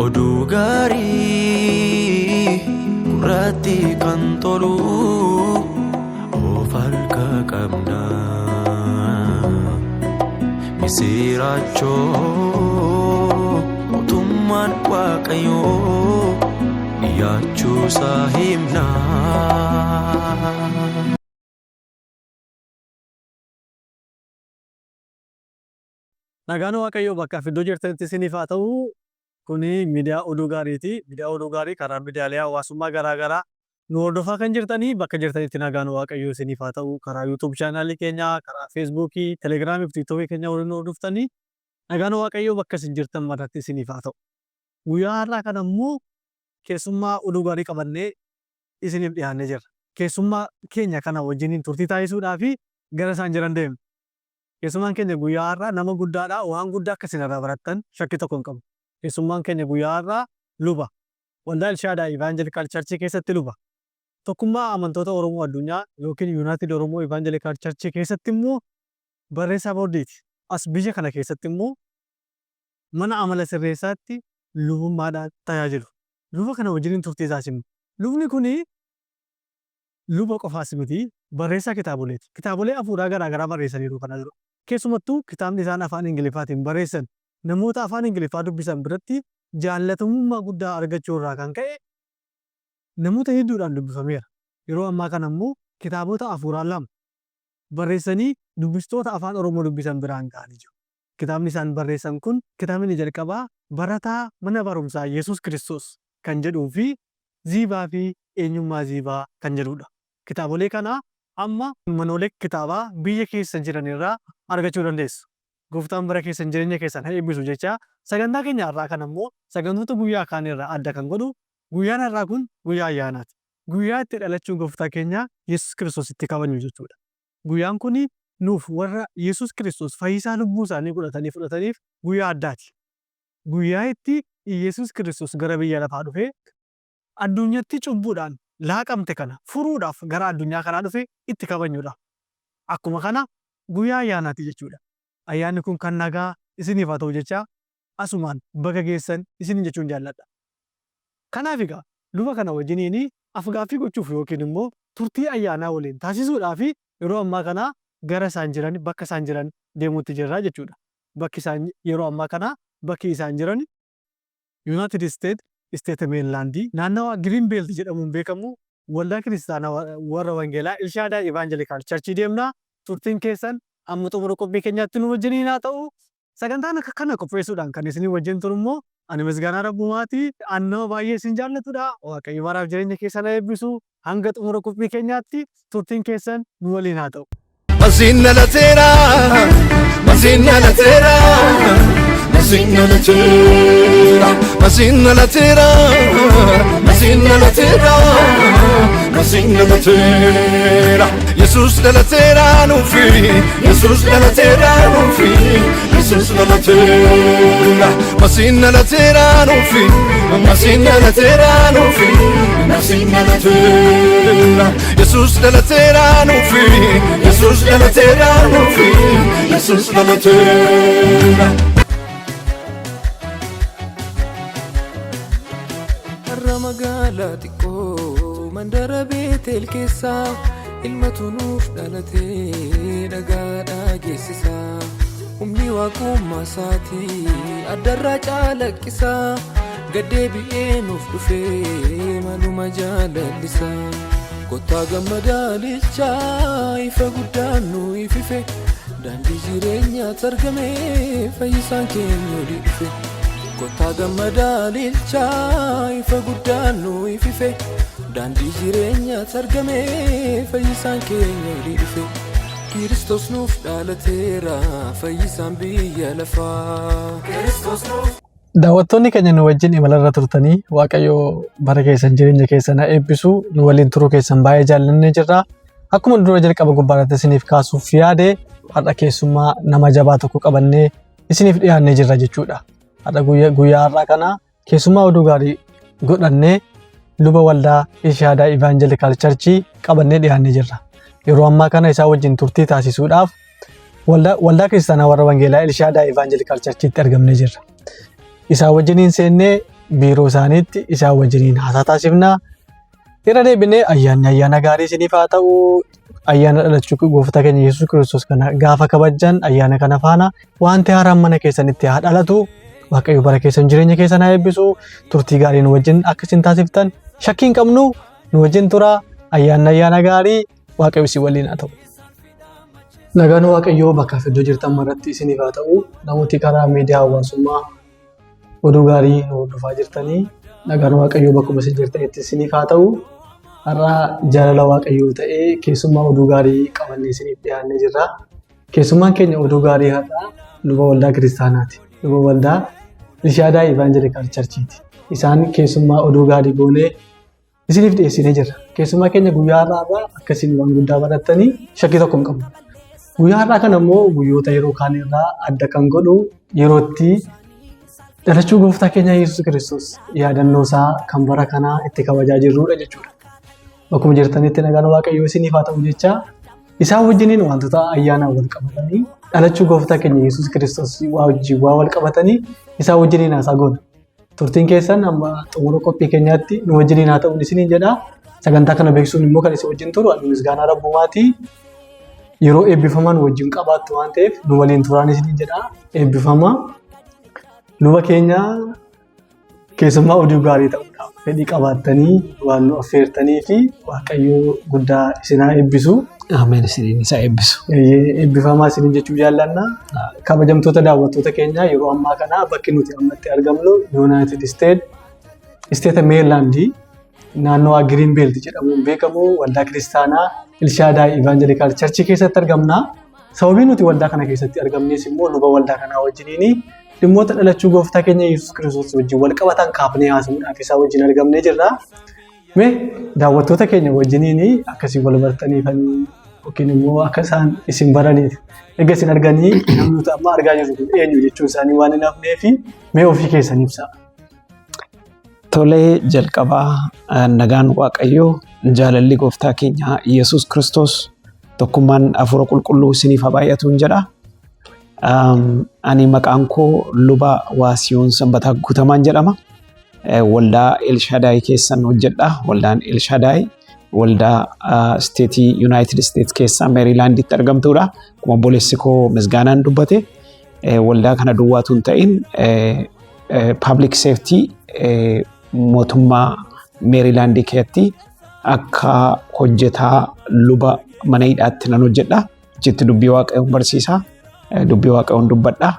Oduu gaarii gurratti kan tolu of harka qabna. Misiraachoo mootummaan Waaqayyoo dhiyaachuusaa himna. Nagaan Waaqayyoo bakka fi iddoo jirtanitti isiniif haa ta'u. Kuni miidiyaa Oduu Gaariiti. Miidiyaa Oduu Gaarii karaa miidiyaalee hawaasummaa garaa garaa nu hordofaa kan jirtanii bakka jirtanitti nagaan Waaqayyoo isiniif haa ta'u. Karaa YouTube chaanaalii keenyaa, karaa Feesbuukii, Telegiraamii fi Tiiktookii keenya warri nu hordoftanii nagaan Waaqayyoo bakka isin jirtan maratti isiniif haa ta'u. Guyyaa har'aa kana immoo keessummaa Oduu Gaarii qabannee isiniif dhiyaannee jirra. Keessummaa keenya kana wajjiniin turtii taasisuudhaaf gara isaan jiran deemna. Keessummaan keenya guyyaa har'aa nama guddaadha. Waan guddaa akka isin irraa barattan shakkii tokko hin qabu. Keessummaan keenya guyyaa har'aa luba. Waldaa Elshaadaay Evangelical Church keessatti luba. Tokkummaa Amantoota Oromoo Addunyaa yookiin United Oromo Evangelical Church keessatti immoo barreessaa boordiiti. As biyya kana keessatti immoo mana amala sirreessaatti lubummaadhaan tajaajilu. Luba kana wajjiniin turtii taasifna. Lubni kuni luba qofaas miti, barreessaa kitaaboleeti. Kitaabolee hafuuraa garaa garaa barreessaniiru kana dura. Keessumattuu kitaabni isaan afaan Ingiliffaatiin barreessan namoota afaan Ingiliffaa dubbisan biratti jaallatamummaa guddaa argachuu irraa kan ka'e namoota hedduudhaan dubbifameera. Yeroo ammaa kana immoo kitaabota hafuuraa 2 barreessanii dubbistoota afaan Oromoo dubbisan biraan ga'anii jiru. Kitaabni isaan barreessan kun kitaabni inni jalqabaa Barataa Mana Barumsaa Yesuus Kiristoos kan jedhuu fi Ziibaa fi Eenyummaa Ziibaa kan jedhudha. Kitaabolee kana amma manoolee kitaabaa biyya keessa jiran irraa argachuu dandeessu. Gooftaan bara keessan jireenya keessan ha eebbisu jechaa sagantaa keenya har'aa kana immoo sagantoota guyyaa kaanii irraa adda kan godhu guyyaan har'aa kun guyyaa ayyaanaati. Guyyaa itti dhalachuu Gooftaa keenya Yesuus Kiristoos itti kabajnu jechuudha. Guyyaan kun nuuf warra Yesuus Kiristoos fayyisaa lubbuu isaanii godhatanii fudhataniif guyyaa addaati. Guyyaa itti Iyyasuus Kiristoos gara biyya lafaa dhufee addunyattii cubbuudhaan laaqamte kana furuudhaaf gara addunyaa kanaa dhufe itti kabajnudha. Akkuma kana guyyaa ayyaanaati jechuudha. Ayyaanni kun kan nagaa isiniif haa ta'u jechaa asumaan baga geessan isiniin jechuun jaalladha. Kanaaf egaa luba kana wajjiniin af-gaaffii gochuuf yookiin immoo turtii ayyaanaa waliin taasisuudhaaf yeroo ammaa kana gara isaan jiran, bakka isaan jiran deemuutti jirra jechuudha. Bakki isaan yeroo ammaa kana bakki isaan jiran Yunaayitid Isteet, Isteeta Meerilaandii, naannawa Giriin Beelt jedhamuun beekamu Waldaa Kiristaanaa Warra Wangeelaa Elshaadaay Ivaanjelikaal Charchii deemna. Turtiin keessan hamma xumura qophii keenyaatti nu wajjiniin haa ta'u. Sagantaan akka kana qopheessuudhaan kan isinii wajjin turu immoo ani Misgaanaa Rabbumaati. An nama baay'ee isin jaallatudha. Waaqayyo baraaf jireenya keessan haa eebbisu. Hanga xumura qophii keenyaatti turtiin keessan nu waliin haa ta'u. Masiin dhalateera, masiin dhalateera, masiin dhalateera, masiin dhalateera, masiin dhalateera, masiin dhalateera. Yesuus dhalateera nuufi, Yesuus dhalateera nuufi, Yesuus dhalateera. Masiin dhalateera nuufi, masiin dhalateera nuufi, masiin dhalateera. Yesuus dhalateera nuufi, Yesuus dhalateera nuufi, Yesuus dhalateera. Har'a magaalaa xiqqoo mandara Beetel keessaa ilmatu nuuf dhalate dhagaadhaa geessisa. Humni waaqummaa isaatii addarraa calaqqisa. Gad deebi'ee nuuf dhufe maluma jaalallisa. Kottaa gammadaa ililchaa ifa guddaan nu ifife. Daandii jireenyaatti argame fayyisaan keenya olii dhufe. Kottaa gammadaa ililchaa ifa guddaan nu ifife. Daandii jireenyaatti argame fayyisaan keenya olii dhufe. Kiristoos nuuf dhalateera fayyisaan biyya lafaa. Kiristoos nuuf. Daawwattoonni keenya nu wajjin imalarra turtanii Waaqayyo bara keessan jireenya keessan haa eebbisu nu waliin turuu keessan baay'ee jaallannee jirra. Akkuma dura jalqaba gubbaarratti isiniif kaasuuf yaade har'a keessummaa nama jabaa tokko qabannee isiniif dhiyaannee jirra jechuudha. Har'a guyyaa har'aa kana keessummaa oduu gaarii godhannee luba waldaa Elshaadaa Ivaanjelikaal Charchii qabannee dhiyaannee jirra. Yeroo ammaa kana isaa wajjin turtii taasisuudhaaf Waldaa Kiristaanaa Warra Wangeelaa Elshaadaa Ivaanjelikaal Charchiitti argamnee jirra. Isaa wajjiniin seennee biiroo isaaniitti isaan wajjiniin haasaa taasifna. Irra deebinee ayyaanni ayyaana gaarii isiniif haa ta'u. Ayyaana dhalachuu gooftaa keenya Yesuus Kiristoos kana gaafa kabajjan ayyaana kana faana wanti haaraan mana keessanitti haa dhalatu. Waaqayyo bara keessan jireenya keessan haa eebbisu. Turtii gaarii nu wajjin akka isin taasiftan shakkii hin qabnu nu wajjin tura. Ayyaanni ayyaana gaarii Waaqayyo isin waliin haa ta'u. Nagaan Waaqayyoo bakka iddoo jirtan maratti isiniif haa ta'u. Namooti karaa miidiyaa hawaasummaa oduu gaarii nu hordofaa jirtanii nagaan Waaqayyoo bakkuma isin jirtanitti isiniif haa ta'u. Har'a jaalala Waaqayyoo ta'ee keessummaa oduu gaarii qabannee isiniif dhiyaannee jirra. Keessummaan keenya oduu gaarii har'aa luba waldaa kiristaanaati. Luba waldaa Elshaadaa Ivaanjelikaal Charchiiti. Isaan keessummaa oduu gaarii goonee isiniif dhiyeessinee jirra. Keessumaa keenya guyyaa har'aa irraa akkasiin waan guddaa barattanii shakkii tokko hin qabnu. Guyyaa har'aa kana immoo guyyoota yeroo kaan irraa adda kan godhu yeroo itti dhalachuu gooftaa keenya Yesuus Kiristoos yaadannoo isaa kan bara kanaa itti kabajaa jirrudha jechuudha. Bakkuma jirtanitti nagaan Waaqayyoo isiniif haa ta'u jecha isaan wajjiniin wantoota ayyaanaan wal qabatanii dhalachuu gooftaa keenya Yesuus Kiristoos wajjin waa wal qabatanii isaan wajjiniin haasaa goona. Turtiin keessan amma xumura qophii keenyaatti nu wajjiniin haa ta'uun isiniin jedha. Sagantaa kana beeksisuun immoo kan isin wajjin turu ani Misgaanaa Rabbumaati. Yeroo eebbifaman wajjin qabaattu waan ta'eef nu waliin turaan isiniin jedha. Eebbifama. Luba keenya keessummaa oduu gaarii ta'uudhaaf fedhii qabaattanii waan nu affeertanii fi Waaqayyo guddaa isin haa eebbisu. Ameen isiniin isa eebbisu. Eebbifamaa isiniin jechuu jaallanna. Kabajamtoota daawwattoota keenyaa yeroo ammaa kana bakki nuti ammatti argamnu Yuunaayitid Isteet Isteeta Meerilaandii naannoo Giriin Beelt jedhamuun beekamu waldaa kiristaanaa Ilshaadaay Ivaanjelikaal Charchii keessatti argamna. Sababii nuti waldaa kana keessatti argamnes immoo luba waldaa kanaa wajjiniin dhimmoota dhalachuu gooftaa keenya Yesuus Kiristoos wajjin wal qabatan kaafnee haasa'uudhaaf isaa wajjin argamnee jirra. Mee daawwattoota keenya wajjiniin akkasii wal bartaniifanii yookiin immoo akka isaan isin baraniif erga isin arganii namni nuti amma argaa jirru kun eenyu jechuun isaanii waan hin hafneef mee ofii keessan ibsaa. Tolee jalqabaa nagaan Waaqayyoo jaalalli gooftaa keenya Yesuus Kiristoos tokkummaan hafuura qulqulluu isiniif haa baay'atuun jedha. Ani maqaan koo luba Waasiyoon Sanbataa Guutamaan jedhama. Waldaa Elshadaay keessan hojjedha. Waldaan Elshadaay waldaa isteetii Yuunaayitid Isteets keessaa Meeriilaanditti argamtudha. Akkuma obboleessi koo Misgaanaan dubbate waldaa kana duwwaatu hin ta'in paablik seeftii mootummaa Meeriilaandii keessatti akka hojjetaa luba mana hidhaatti nan hojjedha. Achitti dubbii Waaqayyoon barsiisa. Dubbii Waaqayyoon dubbadha.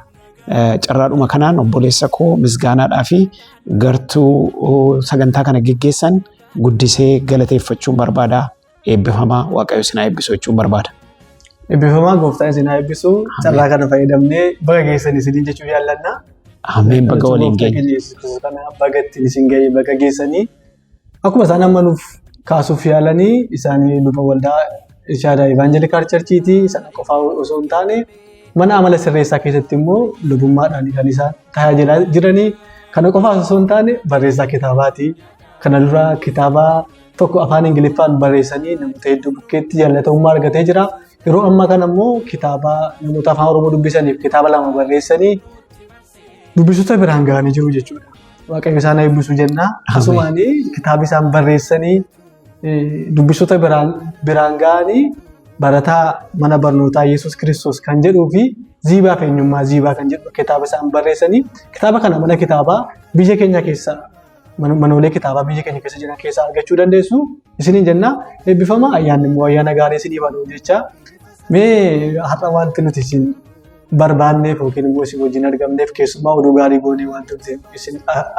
Carraadhuma kanaan obboleessa koo Misgaanaadhaa fi gartuu sagantaa kana geggeessan guddisee galateeffachuun barbaada. Eebbifamaa Waaqayyo isin haa eebbisu jechuun barbaada. Eebbifamaa gooftaan isin haa eebbisu. Carraa kana fayyadamnee baga geessan isiniin jechuu jaallanna. Ameen baga waliin geenye. Kana baga ittiin isin ga'e baga geessanii. Akkuma isaan amma nuuf kaasuuf yaalanii isaanii luba waldaa Elshaadaa Ivaanjelikaal Charchiiti. Sana qofaa osoo hin taane mana amala sirreessaa keessatti immoo lubummaadhaan kan isaan tajaajilaa jiranii. Kana qofaa osoo hin taane barreessaa kitaabaati. Kana dura kitaaba tokko afaan Ingiliffaan barreessanii namoota hedduu bukkeetti jaallatamummaa argatee jira. Yeroo ammaa kana immoo kitaaba namoota afaan Oromoo dubbisaniif kitaaba lama barreessanii dubbistota biraan gahanii jiru jechuudha. Waaqayyo isaan eebbisu jenna. Akkasumaan kitaaba isaan barreessanii dubbistota biraan gahanii barataa mana barnootaa Yesuus Kiristoos kan jedhuu fi ziibaa fi eenyummaa ziibaa kan jedhu kitaaba isaan barreessanii kitaaba kana mana kitaabaa biyya keenya keessa manoolee kitaabaa biyya keenya keessa jiran keessaa argachuu dandeessu. Isiniin jenna eebbifama ayyaanni immoo ayyaana gaarii isiniif haa ta'u jecha mee har'a wanti nuti isin barbaanneef yookiin immoo isin wajjin argamneef keessumaa oduu gaarii goonee wanti nuti isin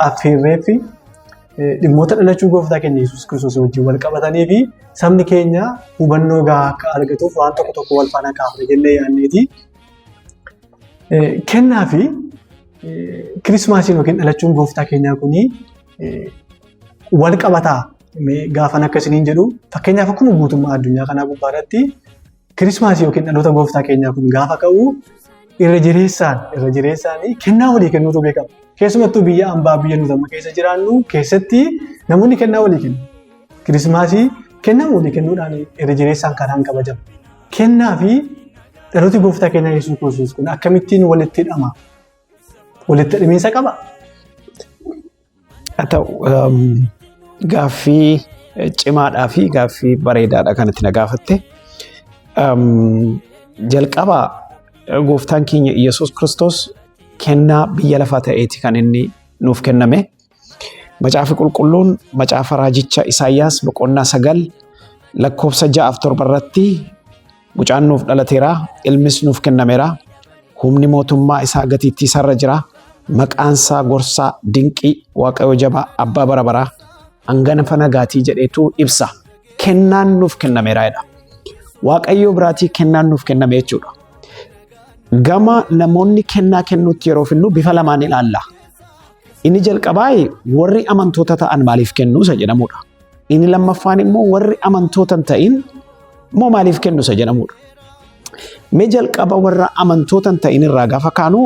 affeerreef dhimmoota dhalachuu gooftaa keenya Yesuus Kiristoos wajjin wal qabatanii fi sabni keenya hubannoo gahaa akka argatuuf waan tokko tokko wal faana kaafne jennee yaadneeti. Kennaa fi Kirismaasiin yookiin dhalachuun gooftaa keenyaa kun wal qabataa gaafan akka isiniin jedhu fakkeenyaaf akkuma guutummaa addunyaa kanaa gubbaa irratti Kirismaasii yookiin dhaloota gooftaa keenyaa kun gaafa ka'u irra jireessaan irra jireessaan kennaa walii kennuutu beekama. Keessumattuu biyya ambaa biyya nuti amma keessa jiraannu keessatti namoonni kennaa walii kennu. Kirismaasii kennaa walii kennuudhaan irra jireessaan karaan kabajama. Kennaa fi dhalooti gooftaa keenyaa Yesuus Kiristoos kun akkamittiin walitti hidhama? Walitti hidhamiinsa qaba? Haa ta'u, gaaffii cimaadhaa fi gaaffii bareedaadha kanatti na gaafatte. Jalqaba gooftaan keenya Iyyasuus Kiristoos kennaa biyya lafaa ta'eeti kan inni nuuf kenname. Macaafi qulqulluun macaafa raajicha Isaayyaas boqonnaa 9 lakkoofsa 6 7 irratti mucaan nuuf dhalateera, ilmis nuuf kennameera, humni mootummaa isaa gatiittii isaarra jira, maqaan isaa gorsaa dinqii, waaqayyo jabaa, abbaa bara baraa, hangafa nagaatii jedheetu ibsa. Kennaan nuuf kennameera jedha. Waaqayyo biraatii kennaan nuuf kenname jechuudha. Gama namoonni kennaa kennuutti yeroo finnu bifa lamaan ilaalla. Inni jalqabaa warri amantoota ta'an maaliif kennu isa jedhamudha. Inni lammaffaan immoo warri amantoota hin ta'in immoo maaliif kennu isa jedhamudha. Mee jalqaba warra amantoota hin ta'in irraa gaafa kaanu,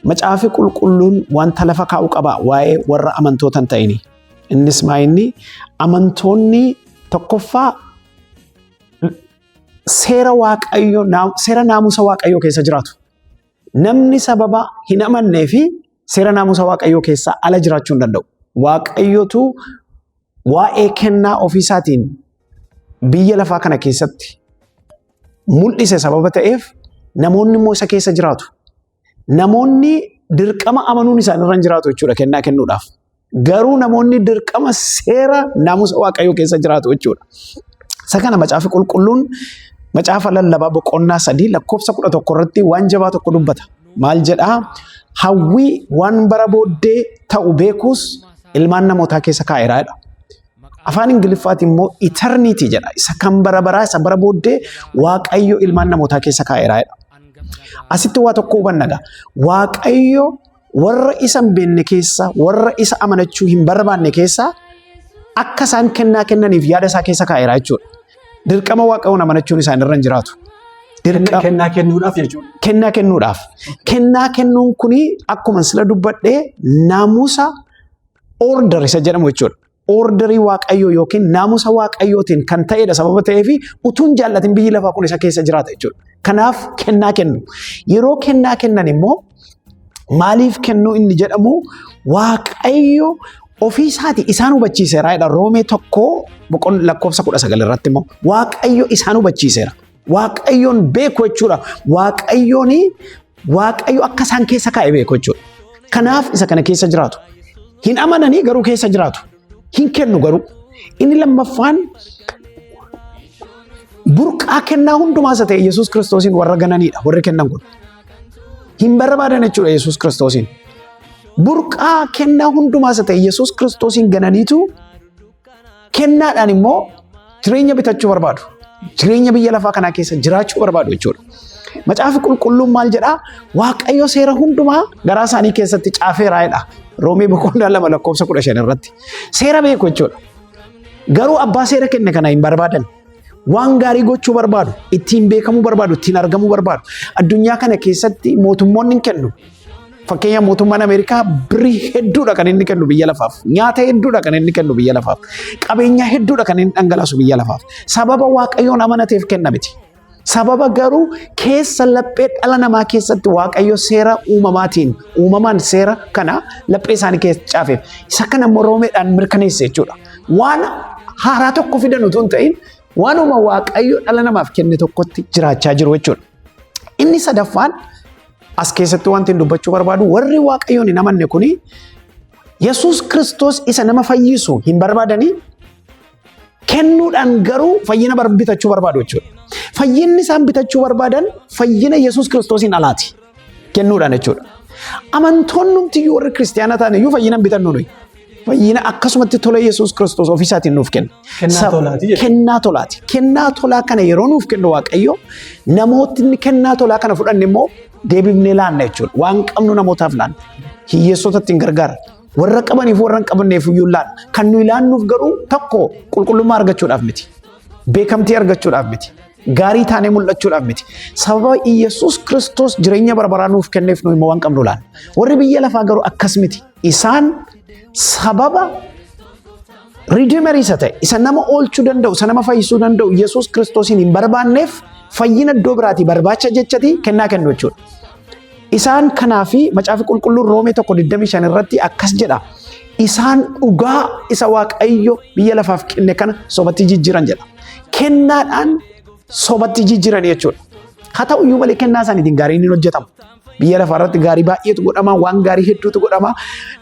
macaafi qulqulluun wanta lafa kaa'u qaba waa'ee warra amantoota hin ta'ini. Innis maa inni amantoonni tokkoffaa seera waaqayyo, seera naamusa waaqayyoo keessa jiraatu. Namni sababa hin amannee fi seera naamusa waaqayyoo keessaa ala jiraachuu hin danda'u. Waaqayyotu waa'ee kennaa ofiisaatiin biyya lafaa kana keessatti mul'ise sababa ta'eef, namoonni immoo isa keessa jiraatu. Namoonni dirqama amanuun isaan irra hin jiraatu jechuudha kennaa kennuudhaaf. Garuu namoonni dirqama seera naamusa waaqayyoo keessa jiraatu jechuudha. Isa kana macaafi qulqulluun macaafa lallabaa boqonnaa 3 lakkoofsa 11 irratti waan jabaa tokko dubbata. Maal jedhaa? Hawwii waan bara booddee ta'u beekuus ilmaan namootaa keessa kaa'eera jedha. Afaan Ingiliffaatiin immoo eternity jedha. Isa kan bara baraa, isa bara booddee Waaqayyo ilmaan namootaa keessa kaa'eera jedha. Asitti waa tokko hubanna gaa. Waaqayyo warra isa hin beekne keessa, warra isa amanachuu hin barbaanne keessa akka isaan kennaa kennaniif yaada isaa keessa kaa'eera jechuudha. Dirqama Waaqayyoon amanachuun isaan irra hin jiraatu. Kennaa kennuudhaaf jechuudha. Kennaa kennuudhaaf. Kennaa kennuun kuni akkuma sila dubbadhee naamusa order isa jedhamu jechuudha. Orderii Waaqayyoo yookiin naamusa Waaqayyootiin kan ta'edha sababa ta'eef, utuun jaallatin biyyi lafaa kun isa keessa jiraata jechuudha. Kanaaf kennaa kennu. Yeroo kennaa kennan immoo maaliif kennuu inni jedhamu, Waaqayyo ofii isaati isaan hubachiiseera jedha. Roomee 1 boqon lakkoofsa 19 irratti immoo Waaqayyo isaan hubachiiseera. Waaqayyoon beeku jechuudha. Waaqayyoon Waaqayyo akka isaan keessa kaa'e beeku jechuudha. Kanaaf isa kana keessa jiraatu. Hin amananii garuu keessa jiraatu. Hin kennu garuu. Inni lammaffaan burqaa kennaa hundumaa isa ta'e Yesuus Kiristoosiin warra gananiidha warri kennan kun. Hin barbaadan jechuudha Yesuus Kiristoosiin. Burqaa kennaa hundumaa isa ta'e Yesuus Kiristoosiin gananiitu kennaadhaan immoo jireenya bitachuu barbaadu. Jireenya biyya lafaa kanaa keessa jiraachuu barbaadu jechuudha. Macaafi qulqulluun maal jedhaa? Waaqayyo seera hundumaa garaa isaanii keessatti caafeera jedha. Roomee boqonnaa 2 lakkoofsa 15 irratti. Seera beeku jechuudha. Garuu abbaa seera kenne kana hin barbaadan. Waan gaarii gochuu barbaadu, ittiin beekamuu barbaadu, ittiin argamuu barbaadu. Addunyaa kana keessatti mootummoonni hin kennu. Fakkeenyaaf, mootummaan Ameerikaa birrii hedduudha kan inni kennu biyya lafaaf. Nyaata hedduudha kan inni kennu biyya lafaaf. Qabeenya hedduudha kan inni dhangalaasu biyya lafaaf. Sababa Waaqayyoon amanateef kenna miti. Sababa garuu keessa laphee dhala namaa keessatti Waaqayyo seera uumamaatiin, uumamaan seera kana laphee isaanii keessa caafeef. Isa kana immoo Roomeedhaan mirkaneesse jechuudha. Waan haaraa tokko fidan utuu hin ta'in, waanuma Waaqayyo dhala namaaf kenne tokkotti jiraachaa jiru jechuudha. Inni sadaffaan as keessatti wanti dubbachuu barbaadu, warri Waaqayyoon hin amanne kuni Yesuus Kiristoos isa nama fayyisu hin barbaadanii, kennuudhaan garuu fayyina bitachuu barbaadu jechuudha. Fayyinni isaan bitachuu barbaadan fayyina Yesuus Kiristoosiin alaati kennuudhaan jechuudha. Amantoonni numtiyyuu warri kiristiyaana ta'an iyyuu fayyina hin bitannu nuyi. Fayyina akkasumatti tola Yesuus Kiristoos ofiisaatiin nuuf kenna. Kennaa tolaati jechuudha. Kennaa tolaati. Kennaa tolaa kana yeroo nuuf kennu Waaqayyo, namootni kennaa tolaa kana fudhanne immoo deebifnee laanna jechuudha. Waan qabnu namootaaf laanna. Hiyyeessota ittiin gargaara. Warra qabaniif warra hin qabneef iyyuu laanna. Kan nuyi laannuuf garuu tokko qulqullummaa argachuudhaaf miti. Beekamtii argachuudhaaf miti. Gaarii taanee mul'achuudhaaf miti. Sababa Iyyasuus Kiristoos jireenya bara baraa nuuf kenneef nuyi immoo waan qabnu laanna. Warri biyya lafaa garuu akkas miti. Isaan sababa Redeemerii isa ta'e, isa nama oolchuu danda'u, isa nama fayyisuu danda'u Yesuus Kiristoosiin hin barbaanneef, fayyina iddoo biraatii barbaacha jechati kennaa kennu jechuudha. Isaan kanaafi macaafi qulqulluun Roomee 1:25 irratti akkas jedha. Isaan dhugaa isa Waaqayyo biyya lafaaf kenne kana sobatti jijjiiran jedha. Kennaadhaan sobatti jijjiiran jechuudha. Haa ta'u iyyuu malee kennaa isaaniitiin gaariin hin hojjetamu. Biyya lafaa irratti gaarii baay'eetu godhama, waan gaarii hedduutu godhama.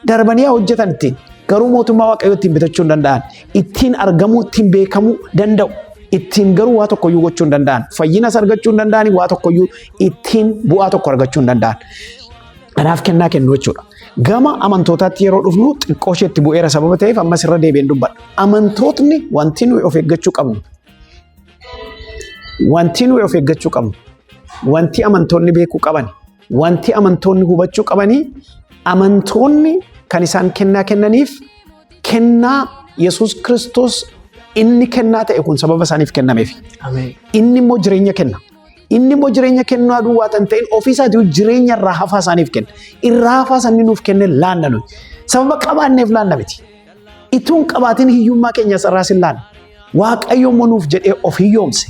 Darbanii haa hojjetan ittiin. Garuu mootummaa Waaqayyoo ittiin bitachuu hin danda'an. Ittiin argamuu, ittiin beekamuu danda'u. Ittiin garuu waa tokkoyyuu gochuu hin danda'an. Fayyinas argachuu hin danda'an, waa tokkoyyuu ittiin bu'aa tokko argachuu hin danda'an. Kanaaf kennaa kennu jechuudha. Gama amantootaatti yeroo dhufnu xiqqoo isheetti bu'eera sababa ta'eef ammas irra deebi'een dubbadha. Amantootni wanti nuyi of eeggachuu qabnu wanti nuyi of eeggachuu qabnu wanti amantoonni beekuu qaban wanti amantoonni hubachuu qabanii amantoonni kan isaan kennaa kennaniif kennaa Yesuus Kiristoos inni kennaa ta'e kun sababa isaaniif kennameef. Inni immoo jireenya kenna. Inni immoo jireenya kennaa duwwaa kan ta'in ofii isaatii jireenya irraa hafaa isaaniif kenna. Irraa hafaa sanni nuuf kenne laanna nuyi. Sababa qabaanneef laanna miti. Utuu hin qabaatin hiyyummaa keenya irraas hin laanna. Waaqayyo immoo nuuf jedhee of hiyyoomse.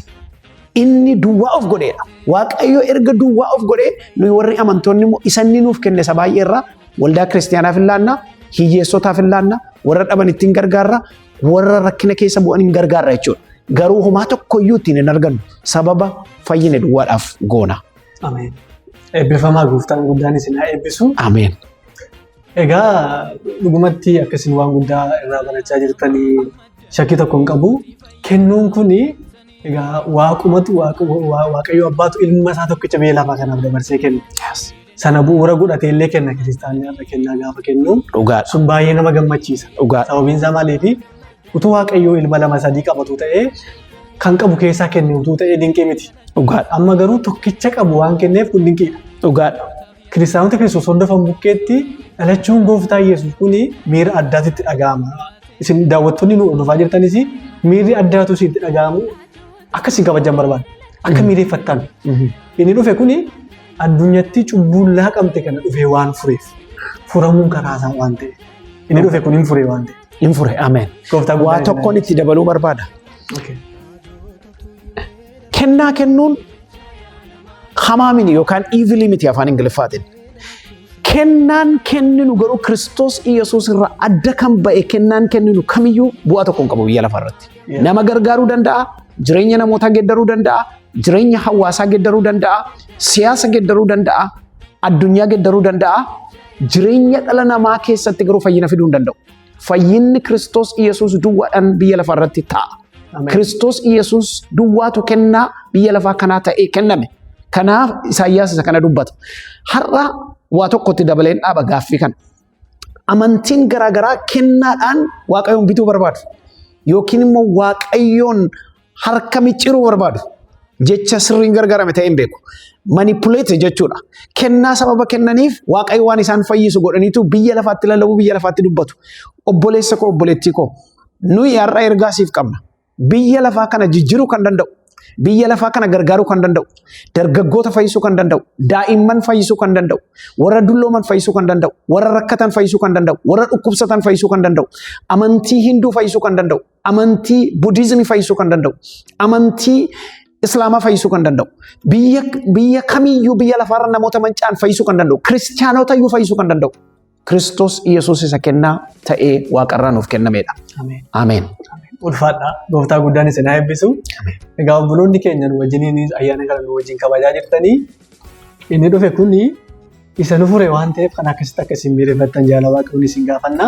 Inni duwwaa of godheedha. Waaqayyo erga duwwaa of godhee nuyi warri amantoonni immoo isa inni nuuf kenne isa baay'ee irraa waldaa kiristiyaanaaf hin laanna, hiyyeessotaaf hin laanna, warra dhaban ittiin gargaarra, warra rakkina keessa bu'an hin gargaarra jechuudha. Garuu homaa tokkoyyuu ittiin hin argannu sababa fayyine duwwaadhaaf goona. Ameen. Eebbifamaa gooftaan guddaan isin haa eebbisu. Ameen. Egaa dhugumatti akkasiin waan guddaa irraa barachaa jirtanii shakkii tokko hin qabu. Kennuun kuni egaa waaqumatu waaqayyo abbaatu ilma isaa tokkicha biyya lafaa kanaaf dabarsee kenne. Sana bu'uura godhatee illee kenna kiristaanni har'a kennaa gaafa kennu. Dhugaadha. Sun baay'ee nama gammachiisa. Dhugaadha. Sababiin isaa maaliifi utuu waaqayyo ilma lama sadii qabatu ta'ee kan qabu keessaa kenne utuu ta'ee dinqii miti. Dhugaadha. Amma garuu tokkicha qabu waan kenneef kun dinqiidha. Dhugaadha. Kiristaanota Kiristoos hordofan bukkeetti dhalachuun gooftaa Yesuus kun miira addaatitti dhaga'ama. Isin daawwattoonni nu hordofaa jirtanis miirri addaatu isinitti dhaga'amu akka isin kabajan barbaada. Akka miireeffattan. Inni dhufe kuni addunyatti cubbuun laaqamte kana dhufee waan fureef. Furamuun karaa isaa waan ta'eef. Inni dhufe kun hin fure waan ta'eef. Hin fure. Ameen. Gooftaa Waa guddaa tokkoon itti dabaluu barbaada. Okay. Kennaa kennuun hamaa miti yookaan evil miti afaan Ingiliffaatiin. Kennaan kenninu garuu Kiristoos Iyyasuus irraa adda kan ba'e kennaan kenninu kamiyyuu bu'aa tokko hin qabu biyya lafaa irratti. Yeah. Nama gargaaruu danda'a, jireenya namootaa geeddaruu danda'a, jireenya hawaasaa geeddaruu danda'a, siyaasa geeddaruu danda'a, addunyaa geeddaruu danda'a. Jireenya dhala namaa keessatti garuu fayyina fiduu hin danda'u. Fayyinni Kiristoos Iyyasuus duwwaadhaan biyya lafaa irratti ta'a. Ameen. Kiristoos Iyyasuus duwwaatu kennaa biyya lafaa kanaa ta'ee kenname. Kanaaf Isaayyaas isa kana dubbata. Har'a waa tokkotti dabaleen dhaaba gaaffii kana. Amantiin garaagaraa kennaadhaan Waaqayyoon bituu barbaadu. Yookiin immoo Waaqayyoon harka micciiruu barbaadu. Jecha sirriin gargaarame ta'ee hin beeku. Manipulate jechuudha. Kennaa sababa kennaniif Waaqayyo waan isaan fayyisu godhaniitu biyya lafaatti lallabu, biyya lafaatti dubbatu. Obboleessa koo, obboleettii koo, nuyi har'a ergaa siif qabna. Biyya lafaa kana jijjiiruu kan danda'u, biyya lafaa kana gargaaruu kan danda'u, dargaggoota fayyisuu kan danda'u, daa'imman fayyisuu kan danda'u, warra dullooman fayyisuu kan danda'u, warra rakkatan fayyisuu kan danda'u, warra dhukkubsatan fayyisuu kan danda'u, amantii Hinduu fayyisuu kan danda'u, amantii Budiizimii fayyisuu kan danda'u, amantii Islaamaa fayyisuu kan danda'u, biyya biyya kamiyyuu biyya lafaarra namoota manca'an fayyisuu kan danda'u, kiristaanota iyyuu fayyisuu kan danda'u. Kiristoos Iyyasuus isa kennaa ta'ee waaqarraa nuuf kennamedha. Ameen. Ameen. Ulfaadha. Gooftaa guddaan isin haa eebbisu. Egaa obboloonni keenya nu wajjiniin ayyaana kana nu wajjin kabajaa jirtanii inni dhufe kuni isa nu fure waan ta'eef kan akkasitti akka isin miireeffattan jaala waaqayyoon isin gaafanna.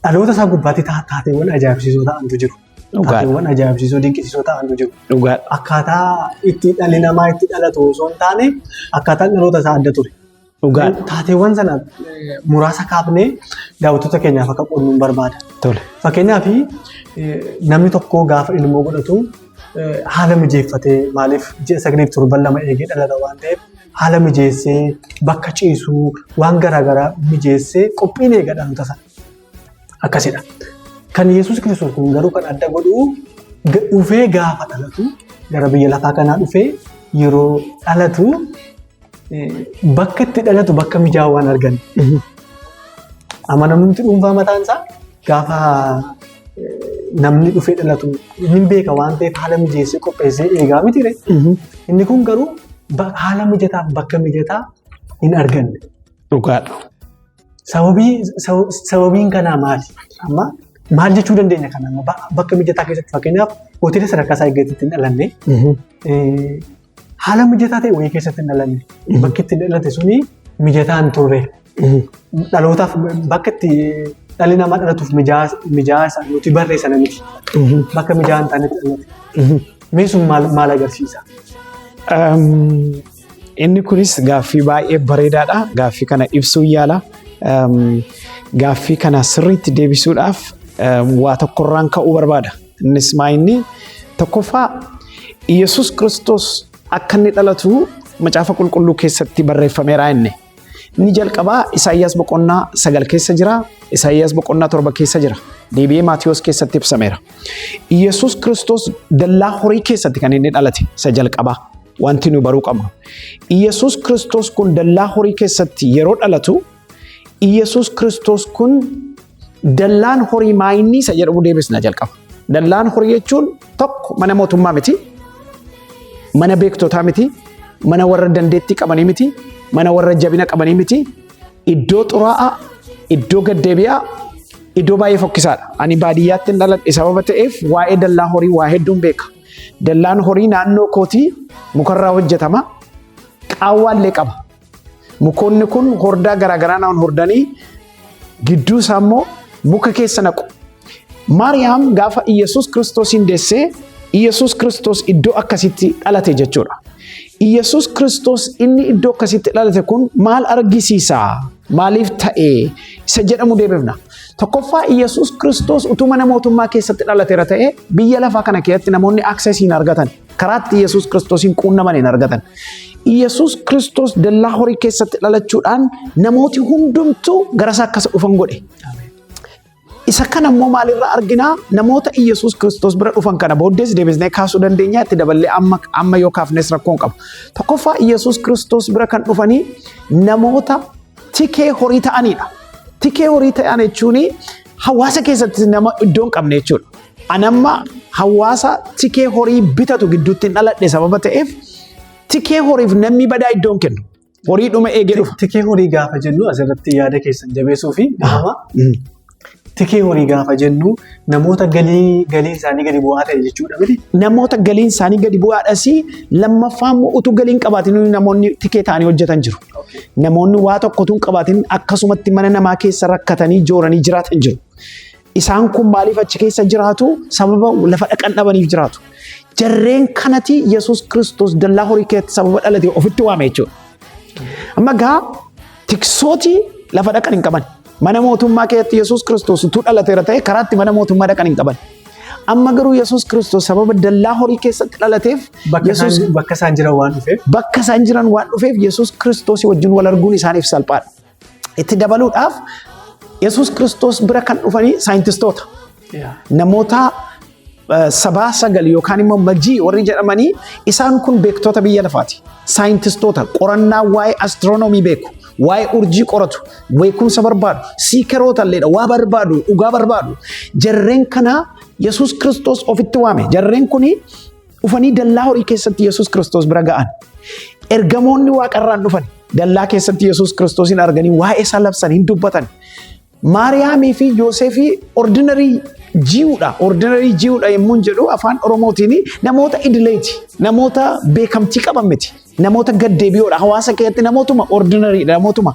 Dhaloota isaa gubbaatti taateewwan ajaa'ibsiisoo ta'antu jiru. Dhugaadha. Taateewwan ajaa'ibsiisoo dinqisiisoo ta'antu jiru. Dhugaadha. Akkaataa itti dhalli namaa itti dhalatu osoo hin taane akkaataan dhaloota isaa adda ture. Dhugaadha. Taateewwan sana muraasa kaafnee daawwattoota keenyaaf akka qoodnu hin barbaada. Tole. Fakkeenyaaf namni tokko gaafa ilmoo godhatu haala mijeeffatee maaliif ji'a sagaliif torban lama eegee dhalata waan ta'eef haala mijeessee bakka ciisuu waan garaagaraa mijeessee qophiin eega dhaloota sana. Akkasidha. Kan Yesuus Kiristoos kun garuu kan adda godhu dhufee gaafa dhalatu gara biyya lafaa kanaa dhufee yeroo dhalatu bakka itti dhalatu bakka mijaa'aa waan arganne. Amanamumti dhuunfaa mataan isaa gaafa namni dhufee dhalatu hin beeka waan ta'eef haala mijeessee qopheessee eegaa miti ree. Inni kun garuu haala mijataaf bakka mijataa hin arganne. Dhugaadha. Sababiin kanaa maali? Amma maal jechuu dandeenya kana amma bakka mijataa keessatti, fakkeenyaaf, hoteela sadarkaa isaa eeggatetti hin dhalanne, haala mijataa ta'e wayii keessatti hin dhalanne, bakki itti dhalate suni mijataa hin turre, dhalootaaf bakka itti dhalli namaa dhalatuuf mijaa'aa isa nuti barree sana miti, bakka mijaa'aa hin taanetti dhalate. Mee sun maal agarsiisa? Inni kunis gaaffii baay'ee bareedaadha. Gaaffii kana ibsuu yaala. Gaaffii kana sirriitti deebisuudhaaf waa tokkorraan ka'uu barbaada. Innis maa inni tokkoffaa, Yesuus Kiristoos akka inni dhalatu Macaafa Qulqulluu keessatti barreeffameera inni. Inni jalqabaa Isaayyaas boqonnaa 9 keessa jira. Isaayyaas boqonnaa 7 keessa jira. Deebi'ee Maatiyos keessatti ibsameera. Yesuus Kiristoos dallaa horii keessatti kan inni dhalate isa jalqabaa. Wanti nu baruu qabnu. Yesuus Kiristoos kun dallaa horii keessatti yeroo dhalatu, Yesuus Kiristoos kun dallaan horii maayinni isa jedhamu deebisna jalqaba. Dallaan horii jechuun tokko mana mootummaa miti, mana beektotaa miti, mana warra dandeettii qabanii miti, mana warra jabina qabanii miti, iddoo xuraa'aa, iddoo gaddeebi'aa, iddoo baay'ee fokkisaadha. Ani baadiyyaatti hin dhaladhe sababa ta'eef waa'ee dallaa horii waa hedduun beeka. Dallaan horii naannoo kootii mukarraa hojjetama. Qaawwaallee qaba. Mukoonni kun hordaa garaagaraa naan hordanii gidduu isaa immoo muka keessa naqu. Maariyaam gaafa Iyyasuus Kiristoosiin deessee, Iyyasuus Kiristoos iddoo akkasitti dhalate jechuudha. Iyyasuus Kiristoos inni iddoo akkasitti dhalate kun maal argisiisa? Maaliif ta'e? Isa jedhamu deebifna. Tokkoffaa, Iyyasuus Kiristoos utuu mana mootummaa keessatti dhalateera ta'e, biyya lafaa kana keessatti namoonni access hin argatan. Karaatti Iyyasuus Kiristoosiin quunnaman hin argatan. Iyyasuus Kiristoos dallaa horii keessatti dhalachuudhaan namooti hundumtuu gara isaa akkas dhufan godhe. Isa kana immoo maalirraa arginaa? Namoota Iyyasuus Kiristoos bira dhufan kana booddees deebisnee kaasuu dandeenya, itti daballee amma yoo kaafnes rakkoo hin qabu. Tokkoffaa, Iyyasuus Kiristoos bira kan dhufanii namoota tikee horii ta'anidha. Tikee horii ta'an jechuun hawaasa keessatti nama iddoo hin qabne jechuudha. Anamma hawaasa tikee horii bitatu gidduutti hin dhaladhe sababa ta'eef, tikee horiif namni badaa iddoo hin kennu. Horii dhuma eegee dhufa. Tikee horii gaafa jennu, asirratti yaada keessan jabeessuu fi nama, tikee horii gaafa jennu namoota galiin isaanii gadi bu'aa ta'e jechuudha miti? Namoota galiin isaanii gadi bu'aadhas, lammaffaa immoo utuu galiin qabaatin namoonni tikee ta'anii hojjetan jiru. Namoonni waa tokko utuu hin qabaatin akkasumatti mana namaa keessa rakkatanii jooranii jiraatan jiru. Isaan kun maaliif achi keessa jiraatu? Sababa lafa dhaqan dhabaniif jiraatu. Jarreen kanati Yesuus Kiristoos dallaa horii keessatti sababa dhalate ofitti waame jechuudha. Amma gaa tiksooti lafa dhaqan hin qaban. Mana mootummaa keessatti Yesuus Kiristoos utuu dhalateera ta'e, karaatti mana mootummaa dhaqan hin qaban. Amma garuu Yesuus Kiristoos sababa dallaa horii keessatti dhalateef Bakka isaan jiran waan dhufeef. Bakka isaan jiran waan dhufeef, Yesuus Kiristoos wajjin wal arguun isaaniif salphaadha. Itti dabaluudhaaf, Yesuus Kiristoos bira kan dhufanii saayintistoota. Namoota sabaa sagal yookaan immoo majii warri jedhamanii, isaan kun beektota biyya lafaati. Saayintistoota qorannaa waa'ee astiroonoomii beeku, waa'ee urjii qoratu, beekumsa barbaadu, seekeroota illeedha, waa barbaadu, dhugaa barbaadu. Jarreen kana Yesuus Kiristoos ofitti waame. Jarreen kuni dhufanii dallaa horii keessatti Yesuus Kiristoos bira ga'an. Ergamoonni waaqarraan dhufan dallaa keessatti Yesuus Kiristoosin arganii waa'ee isaa labsan, hin dubbatan. Maariyaamii fi Yoosefii ordinary Jewdha. Ordinary Jewdha yommuu jedhu afaan Oromootiin namoota idileeti. Namoota beekamtii qaban miti. Namoota gaddeebi'oodha. Hawaasa keessatti namootuma ordinarydha. Namootuma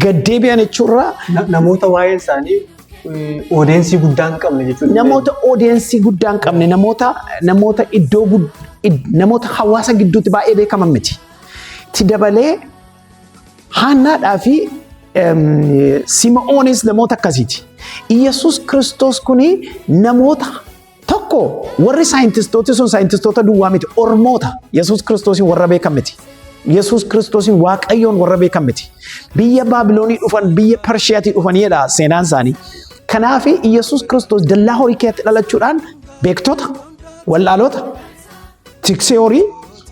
gaddeebi'an jechuurraa Namoota waa'een isaanii audience guddaa hin qabne jechuudha. Namoota audience guddaa hin qabne, namoota iddoo namoota hawaasa gidduutti baay'ee beekaman miti. Itti dabalee Haannaadhaa fi Sima'oonis namoota akkasiiti. Iyyasuus Kiristoos kuni namoota tokko, warri saayintistooti sun saayintistoota duwwaa miti, ormoota, Yesuus Kiristoosiin warra beekan miti. Yesuus Kiristoosiin Waaqayyoon warra beekan miti. Biyya Baabiloonii dhufan, biyya Parshiyaatii dhufanidha seenaan isaanii. Kanaaf Yesuus Kiristoos dallaa horii keessatti dhalachuudhaan beektota, wallaalota, tiksee horii,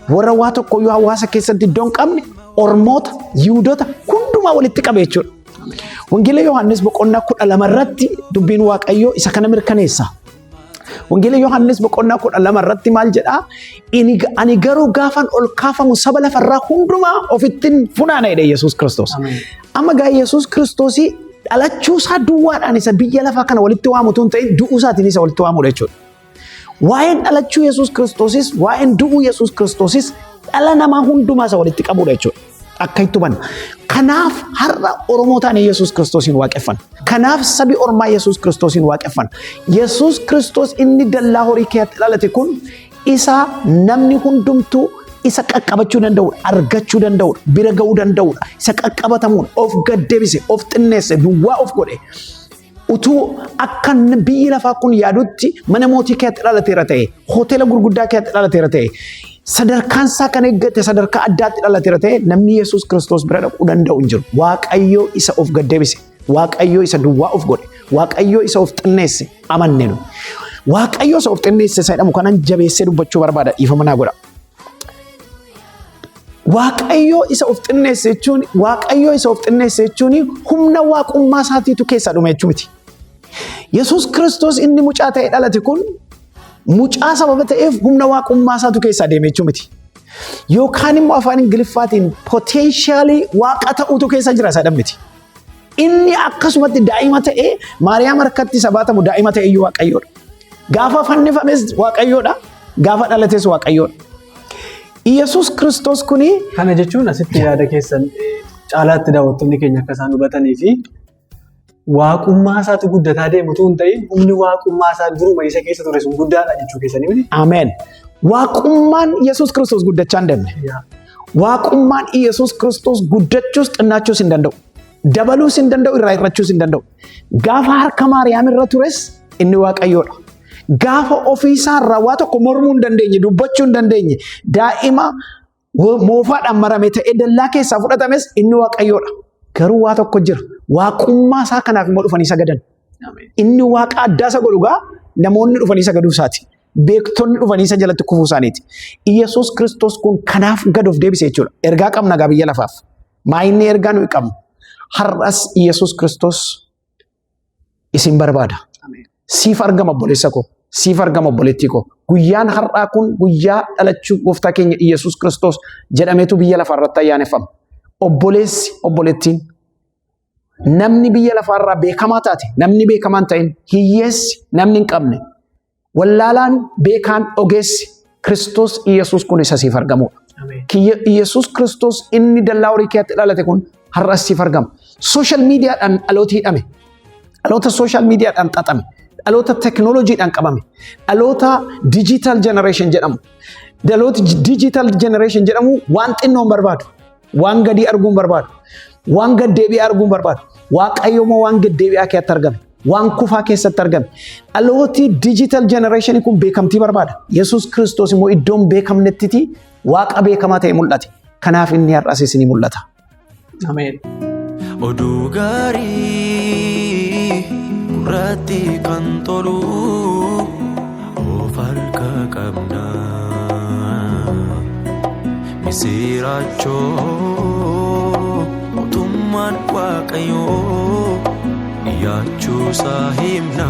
warra waa tokkoyyuu hawaasa keessatti iddoo hin qabne, ormoota, Yihudoota hundumaa walitti qabe jechuudha. Wangeela Yohaannis boqonnaa 12 irratti dubbiin Waaqayyoo isa kana mirkaneessa. Wangeela Yohaannis boqonnaa 12 irratti maal jedhaa? Ani garuu gaafan ol kaafamu saba lafarraa hundumaa ofittin funaana jedhe Yesuus Kiristoos. Amma gaa Yesuus Kiristoosii dhalachuu isaa duwwaadhaan isa biyya lafaa kana walitti waamu utuu hin ta'in du'uu isaatiin isa walitti waamudha jechuudha. Waa'een dhalachuu Yesuus Kiristoosis waa'een du'uu Yesuus Kiristoosis dhala namaa hundumaa isa walitti qabudha jechuudha. Akka itti hubanna. Kanaaf har'a Oromoo taane Yesuus Kiristoosiin waaqeffanna. Kanaaf sabi ormaa Yesuus Kiristoosiin waaqeffanna. Yesuus Kiristoos inni dallaa horii keessatti dhalate kun isa namni hundumtuu isa qaqqabachuu danda'udha, argachuu danda'udha, bira ga'uu danda'udha, isa qaqqabatamudha, of gad deebise, of xinneesse, duwwaa of godhe. Utuu akka biyyi lafaa kun yaadutti mana mootii keessatti dhalateera ta'e, hoteela gurguddaa keessatti dhalateera ta'e, sadarkaan isaa kan eeggate sadarkaa addaatti dhalateera ta'e namni Yesuus Kiristoos bira dhaquu danda'u hin jiru. Waaqayyoo isa of gad deebise, Waaqayyoo isa duwwaa of godhe, Waaqayyoo isa of xinneesse amanne nu. Waaqayyoo isa of xinneesse isa jedhamu kanan jabeessee dubbachuu barbaada dhiifama naa godha. Waaqayyoo isa of xinneesse jechuun Waaqayyoo isa of xinneesse jechuun humna waaqummaa isaatiitu keessaa dhume jechuu miti. Yesuus Kiristoos inni mucaa ta'e dhalate kun mucaa sababa ta'eef humna waaqummaa isaatu keessaa deeme jechuu miti. Yookaan immoo afaan Ingiliffaatiin poteenshaalii waaqa ta'uutu keessa jira isa miti. Inni akkasumatti daa'ima ta'ee Maariyaam harkatti isa baatamu daa'ima ta'e iyyuu Waaqayyoodha. Gaafa fannifames Waaqayyoodha. Gaafa dhalates Waaqayyoodha. Iyyasuus Kiristoos kuni Kana jechuun asitti yaada keessan caalaatti daawwattoonni keenya akka isaan hubatanii fi waaqummaa isaatu guddataa deemu utuu hin ta'in humni waaqummaa isaa duruma isa keessa ture sun guddaadha jechuu keessanii miti. Ameen. Waaqummaan Yesuus Kiristoos guddachaa hin deemne. Waaqummaan Yesuus Kiristoos guddachuus xinnachuus hin danda'u. Dabaluus hin danda'u, irraa hir'achuus hin danda'u. Gaafa harka Maariyaam irra tures inni Waaqayyoodha. Gaafa ofiisaa irraa waa tokko mormuu hin dandeenye, dubbachuu hin dandeenye, daa'ima moofaadhaan marame ta'ee dallaa keessaa fudhatames inni Waaqayyoodha. Garuu waa tokko jira. Waaqummaa isaa kanaaf immoo dhufanii sagadan. Inni waaqa addaa isa godhu gaa namoonni dhufanii sagaduu isaati. Beektonni dhufanii isa jalatti kufuu isaaniiti. Iyyasuus Kiristoos kun kanaaf gad of deebise jechuudha. Ergaa qabna gaa biyya lafaaf. Maayinni ergaa nuyi qabnu. Har'as Iyyasuus Kiristoos isin barbaada. Siif argama obboleessa koo. Siif argama obboleettii koo. Guyyaan har'aa kun guyyaa dhalachuu gooftaa keenya Iyyasuus Kiristoos jedhameetu biyya lafaa irratti ayyaaneffama. Obboleessi obboleettiin namni biyya lafaarraa beekamaa taate namni beekamaa hin ta'in hiyyeessi namni hin qabne wallaalaan beekaan ogeessi Kiristoos Iyyasuus kun isa siif argamudha. Iyyasuus Kiristoos inni dallaa horii keetti dhalate kun har'as siif argama. Sooshaal miidiyaadhaan dhaloota hidhame. Dhaloota sooshaal miidiyaadhaan xaxame. Dhaloota teknooloojiidhaan qabame. Dhaloota digital generation jedhamu. Dhaloota digital generation jedhamu waan xinnoo hin barbaadu. Waan gadii arguu hin barbaadu. Waan gad deebi'aa arguu hin barbaadu. Waaqayyo immoo waan gad deebi'aa keessatti argame. Waan kufaa keessatti argame. Dhalooti digital generation kun beekamtii barbaada. Yesuus Kiristoos immoo iddoo hin beekamnettiti waaqa beekamaa ta'e mul'ate. Kanaaf inni har'as isinii mul'ata. Ameen. Oduu gaarii gurratti kan tolu of harka qabna. Misiraachoo mootummaan Waaqayyoo dhiyaachuusaa himna.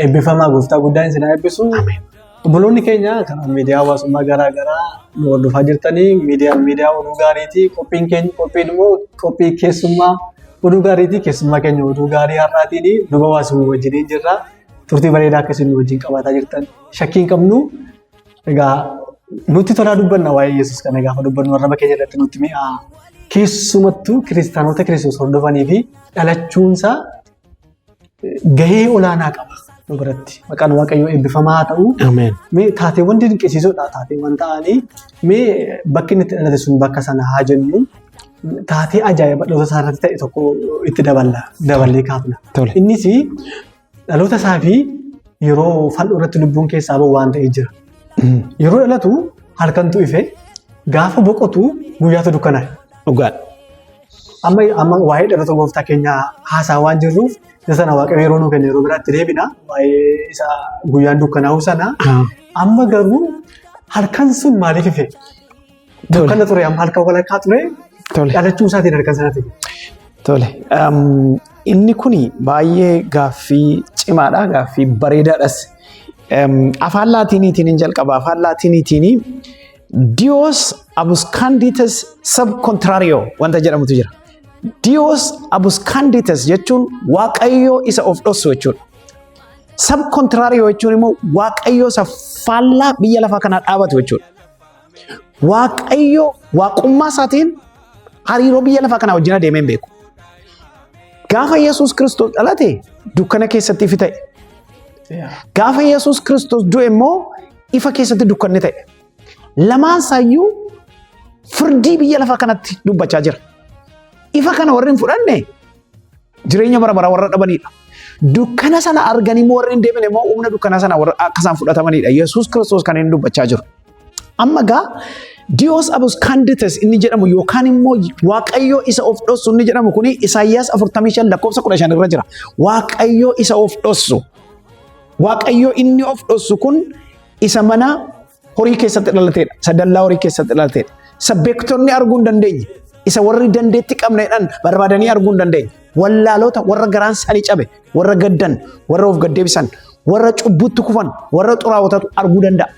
Eebbifamaa gooftaa guddaan isin haa eebbisu. Obboloonni keenya karaa miidiyaa hawaasummaa garaa garaa nu hordofaa jirtanii miidiyaan miidiyaa oduu gaariiti. Qophiin keenya qophiin immoo qophii keessummaa oduu gaariiti. Keessummaa keenya oduu gaarii har'aatiin luba Waasihuu wajjiniin jirra. Turtii bareedaa akka isin wajjin qabaataa jirtan shakkii hin qabnu. Egaa nutti tolaa dubbanna waa'ee Yesuus kana gaafa dubbannu arraba keenya irratti nutti mi'aa. Keessumattuu kiristaanota Kiristoos hordofanii fi dhalachuunsaa gahee olaanaa qaba nu biratti. Maqaan Waaqayyoo eebbifamaa haa ta'u. Ameen. Mee taateewwan dinqisiisoodha taateewwan ta'anii mee bakki inni itti dhalate sun bakka sana haa jennu taatee ajaa'iba dhaloota isaa irratti ta'e tokko itti daballa daballee kaafna. Tole. Innis dhaloota isaa fi yeroo fal'oo irratti lubbuun keessaa bahu waan ta'ee jira. Yeroo dhalatu halkantu ife gaafa boqotu guyyaatu dukkanaa'e. Dhugaadha. Amma amma waa'ee dhaloota gooftaa keenyaa haasaa waan jirruuf isa sana waaqayyo yeroo nuu kenne yeroo biraatti deebina waa'ee isa guyyaan dukkanaa'uu sana. Amma garuu halkan sun maaliif ife? Dukkana ture amma halkan walakkaa ture Tole. dhalachuu isaatiin halkan sanatti. Tole. Inni kuni baay'ee gaaffii cimaadha, gaaffii bareedaadhas. Afaan Laatiiniitiin hin jalqaba. Afaan Laatiiniitiin Deus absconditus sub contrario wanta jedhamutu jira. Deus absconditus jechuun Waaqayyoo isa of dhossu jechuudha. Sub contrario jechuun immoo Waaqayyoo isa faallaa biyya lafaa kanaa dhaabatu jechuudha. Waaqayyo waaqummaa isaatiin hariiroo biyya lafaa kanaa wajjin adeemee hin beeku. Gaafa Yesuus Kiristoos dhalate dukkana keessatti ifi ta'e. Gaafa Yesuus Kiristoos du'e immoo ifa keessatti dukkanni ta'e. Lamaan isaayyuu firdii biyya lafaa kanatti dubbachaa jira. Ifa kana warri hin fudhanne jireenya bara baraa warra dhabanidha. Dukkana sana arganii immoo warri hin deemine immoo humna dukkana sana warra akka isaan fudhatamanidha. Yesuus Kiristoos kan inni dubbachaa jiru. Amma gaa Deus absconditus inni jedhamu yookaan immoo Waaqayyo isa of dhossu inni jedhamu kuni Isaayyaas 45 lakkoofsa 15 irra jira. Waaqayyo isa of dhossu. Waaqayyo inni of dhossu kun isa mana horii keessatti dhalateedha. Isa dallaa horii keessatti dhalateedha. Isa beektonni arguu hin dandeenye. Isa warri dandeetti qabneedhaan barbaadanii arguu hin dandeenye. Wallaalota warra garaan isaanii cabe, warra gaddan, warra of gaddeebisan, warra cubbutti kufan, warra xuraawotatu arguu danda'a.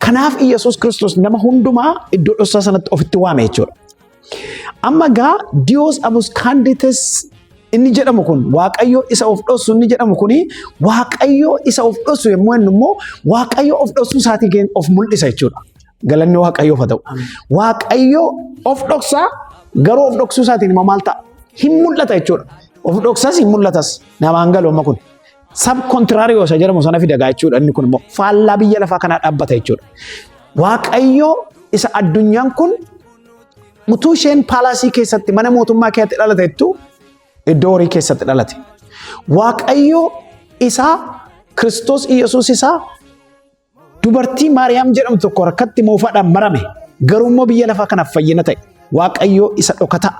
Kanaaf Iyyasuus Kiristoos nama hundumaa iddoo dhoksaa sanatti ofitti waame jechuudha. Amma gaa Deus absconditus inni jedhamu kun, Waaqayyo isa of dhossu inni jedhamu kuni, Waaqayyo isa of dhossu yommuu jennu immoo Waaqayyo of dhossuu isaatii of mul'isa jechuudha. Galanni Waaqayyoof haa ta'u. Waaqayyo of dhoksaa, garuu of dhoksuu isaatiin immoo maal ta'a? Hin mul'ata jechuudha. Of dhoksas hin mul'atas, namaan galu amma kun. Sub contrario isa jedhamu sana fida gaa jechuudha, inni kun immoo faallaa biyya lafaa kanaa dhaabbata jechuudha. Waaqayyo isa addunyaan kun utuu isheen palace keessatti, mana mootummaa keessatti dhalatettu, iddoo horii keessatti dhalate. Waaqayyo isa Kiristoos Iyyasuus isaa dubartii Maariyaam jedhamtu tokko harkatti moofaadhaan marame, garuu immoo biyya lafaa kanaaf fayyina ta'e. Waaqayyo isa dhokataa.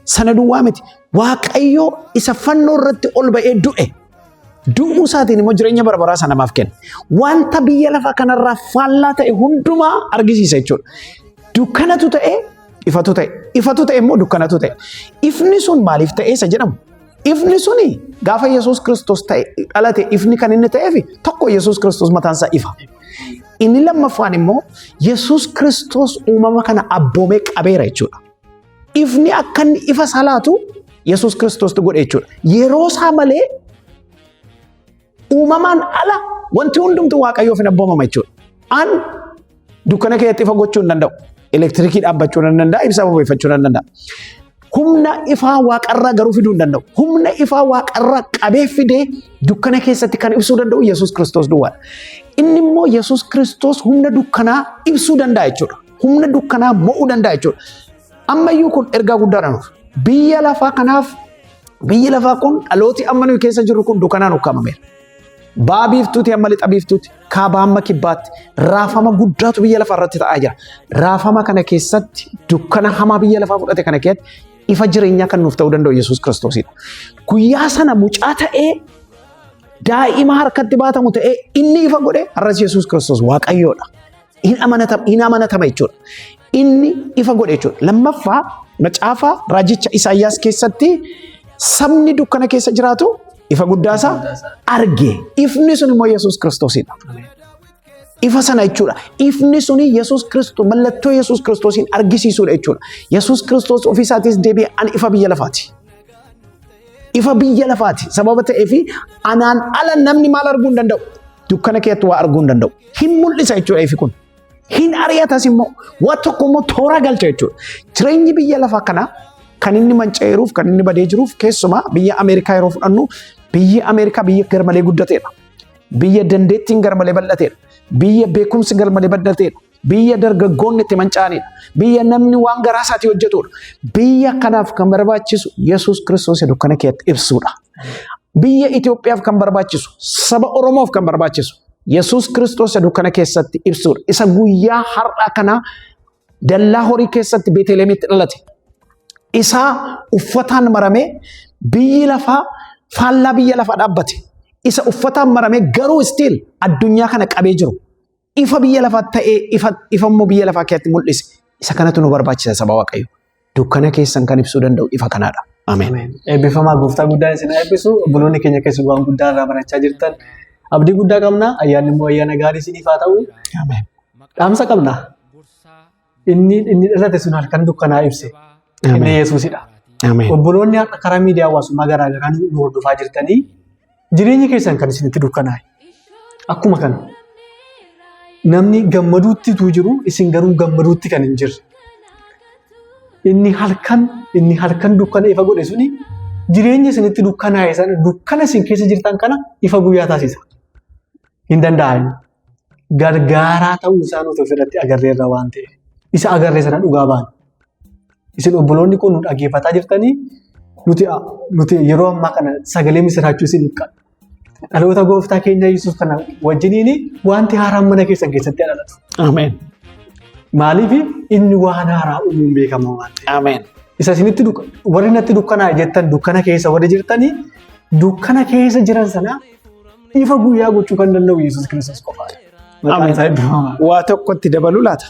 Sana duwwaa miti. Waaqayyo isa fannoo irratti ol ba'ee du'e. Du'uu isaatiin immoo jireenya bara baraa sana namaaf kenna. Wanta biyya lafaa kanarraa faallaa ta'e hundumaa argisiisa jechuudha. Dukkanatu ta'e, ifatu ta'e. Ifatu ta'e immoo dukkanatu ta'e. Ifni sun maaliif ta'e isa jedhamu? Ifni suni gaafa Yesuus Kiristoos ta'e dhalate, ifni kan inni ta'eef tokko, Yesuus Kiristoos mataan isaa ifa. Inni lammaffaan immoo Yesuus Kiristoos uumama kana abboomee qabeera jechuudha. Ifni akka inni ifa isaa laatu Yesuus Kiristoostu godhe jechuudha. Yeroo isaa malee uumamaan ala wanti hundumtuu Waaqayyoof hin abboomama jechuudha. An dukkana keessatti ifa gochuu hin danda'u. Elektirikii dhaabbachuu nan danda'a, ibsaa bobeeffachuu nan danda'a. Humna ifaa waaqarraa garuu fiduu hin danda'u. Humna ifaa waaqarraa qabee fidee dukkana keessatti kan ibsuu danda'u Yesuus Kiristoos duwwaadha. Inni immoo Yesuus Kiristoos humna dukkanaa ibsuu danda'a jechuudha. Humna dukkanaa mo'uu danda'a jechuudha. Ammayyuu kun ergaa guddaadha nuuf. Biyya lafaa kanaaf, biyyi lafaa kun, dhalooti amma nuyi keessa jirru kun dukkanaan ukkaamameera. Ba'a biiftuuti amma lixa biiftuuti, kaaba hamma kibbaatti raafama guddaatu biyya lafaa irratti ta'aa jira. Raafama kana keessatti, dukkana hamaa biyya lafaa fudhate kana keessatti, ifa jireenyaa kan nuuf ta'uu danda'u Yesuus Kiristoosidha. Guyyaa sana mucaa ta'ee, daa'ima harkatti baatamu ta'ee inni ifa godhe har'as Yesuus Kiristoos Waaqayyoodha. Hin amanatama jechuudha. Inni ifa godhe jechuudha. Lammaffaa, macaafa raajicha Isaayyaas keessatti sabni dukkana keessa jiraatu ifa guddaa isaa arge. Ifni sun immoo Yesuus Kiristoosidha. Ifa sana jechuudha. Ifni suni Yesuus Kiristoos, mallattoo Yesuus Kiristoosiin argisiisuudha jechuudha. Yesuus Kiristoos ofii isaatis deebi'ee "Ani ifa biyya lafaati. Ifa biyya lafaati. Sababa ta'eefi anaan ala namni maal arguu hin danda'u? Dukkana keessatti waa arguu hin danda'u." Hin mul'isa jechuudha ifi kun. Hin ari'atas immoo, waan tokko immoo toora galcha jechuudha. Jireenyi biyya lafaa kana kan inni manca'eeruuf, kan inni badee jiruuf, keessumaa biyya Ameerikaa yeroo fudhannu, biyyi Ameerikaa biyya garmalee guddateedha. Biyya dandeettiin garmalee bal'ateedha. Biyya beekumsi garmalee bal'ateedha. Biyya dargaggoonni itti manca'anidha. Biyya namni waan garaa isaatii hojjetudha. Biyya kanaaf kan barbaachisu Yesuus Kiristoos dukkana keessatti ibsuudha. Biyya Itoophiyaaf kan barbaachisu, saba Oromoof kan barbaachisu Yesuus Kiristoos dukkana keessatti ibsuudha. Isa guyyaa har'a kana dallaa horii keessatti Beetelheemitti dhalate. Isaa uffataan maramee biyyi lafaa faallaa biyya lafaa dhaabbate. Isa uffataan maramee garuu still addunyaa kana qabee jiru. Ifa biyya lafaa ta'ee ifa ifa immoo biyya lafaa keessatti mul'ise. Isa kanatu nu barbaachisa, saba Waaqayyo. Dukkana keessan kan ibsuu danda'u ifa kanaadha. Ameen. Eebbifamaa, gooftaa guddaan isin haa eebbisu. Obboloonni keenya keessa waan guddaa irraa barachaa jirtan. Abdii guddaa qabna. Ayyaanni immoo ayyaana gaarii isiniif haa ta'u. Ameen. Dhaamsa qabna. Inni dhalate sun halkan dukkanaa ibse. Inni Ameen. Yesuusidha. Ameen. Obboloonni har'a karaa miidiyaa hawaasummaa garaa garaa nu hordofaa jirtanii, jireenyi keessan kan isinitti dukkanaa'e. Akkuma kana namni gammaduutti utuu jiru isin garuu gammaduutti kan hin jirre. Inni halkan dukkana ifa godhe suni jireenya isinitti dukkanaa'e sana, dukkana isin keessa jirtan kana ifa guyyaa taasisa. Hin danda'amu. Gargaaraa ta'uu isaa nuti ofirratti agarreerra waan ta'eef. Isa agarree sana dhugaa baana. Isin obboloonni kun nu dhaggeeffataa jirtanii, nuti yeroo ammaa kana sagalee misiraachuu isiniif qabna. Dhaloota gooftaa keenya Yesuus kana wajjiniin wanti haaraan mana keessan keessatti dhalatu. Ameen. Maaliif? Inni waan haaraa uumuun beekama waan ta'eef. Ameen. Isa isinitti warri natti dukkanaa jettan, dukkana keessa warri jirtanii, dukkana keessa jiran sana ifa guyyaa gochuu kan danda'u Yesuus Kiristoos qofaadha. Maqaan isaa eebbifamaa. Waa tokkotti dabaluu laata?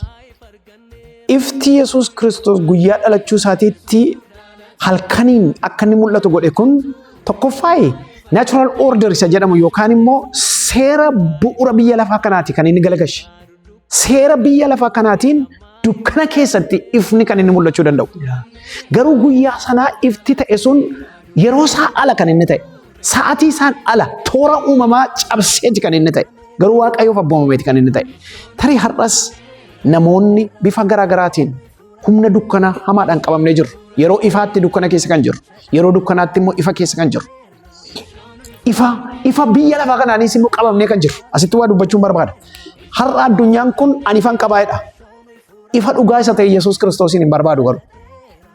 Ifti Yesuus Kiristoos guyyaa dhalachuu isaatiitti halkaniin akka inni mul'atu godhe kun, tokkoffaayi, natural order isa jedhamu yookaan immoo seera bu'uura biyya lafaa kanaati kan inni galagashe. Seera biyya lafaa kanaatiin dukkana keessatti ifni kan inni mul'achuu danda'u. Garuu guyyaa sanaa ifti ta'e sun yeroo isaa ala kan inni ta'e. Sa'aatii isaan ala, toora uumamaa cabseeti kan inni ta'e. Garuu Waaqayyoof abboomameeti kan inni ta'e. Tarii har'as namoonni bifa garaa garaatiin humna dukkana hamaadhaan qabamnee jirru. Yeroo ifaatti dukkana keessa kan jirru. Yeroo dukkanaatti immoo ifa keessa kan jirru. Ifa biyya lafaa kanaanis immoo qabamnee kan jirru. Asitti waa dubbachuun barbaada. Har'a addunyaan kun ani ifan qabaa'edha. Ifa dhugaa isa ta'e Yesuus Kiristoosiin hin barbaadu garuu.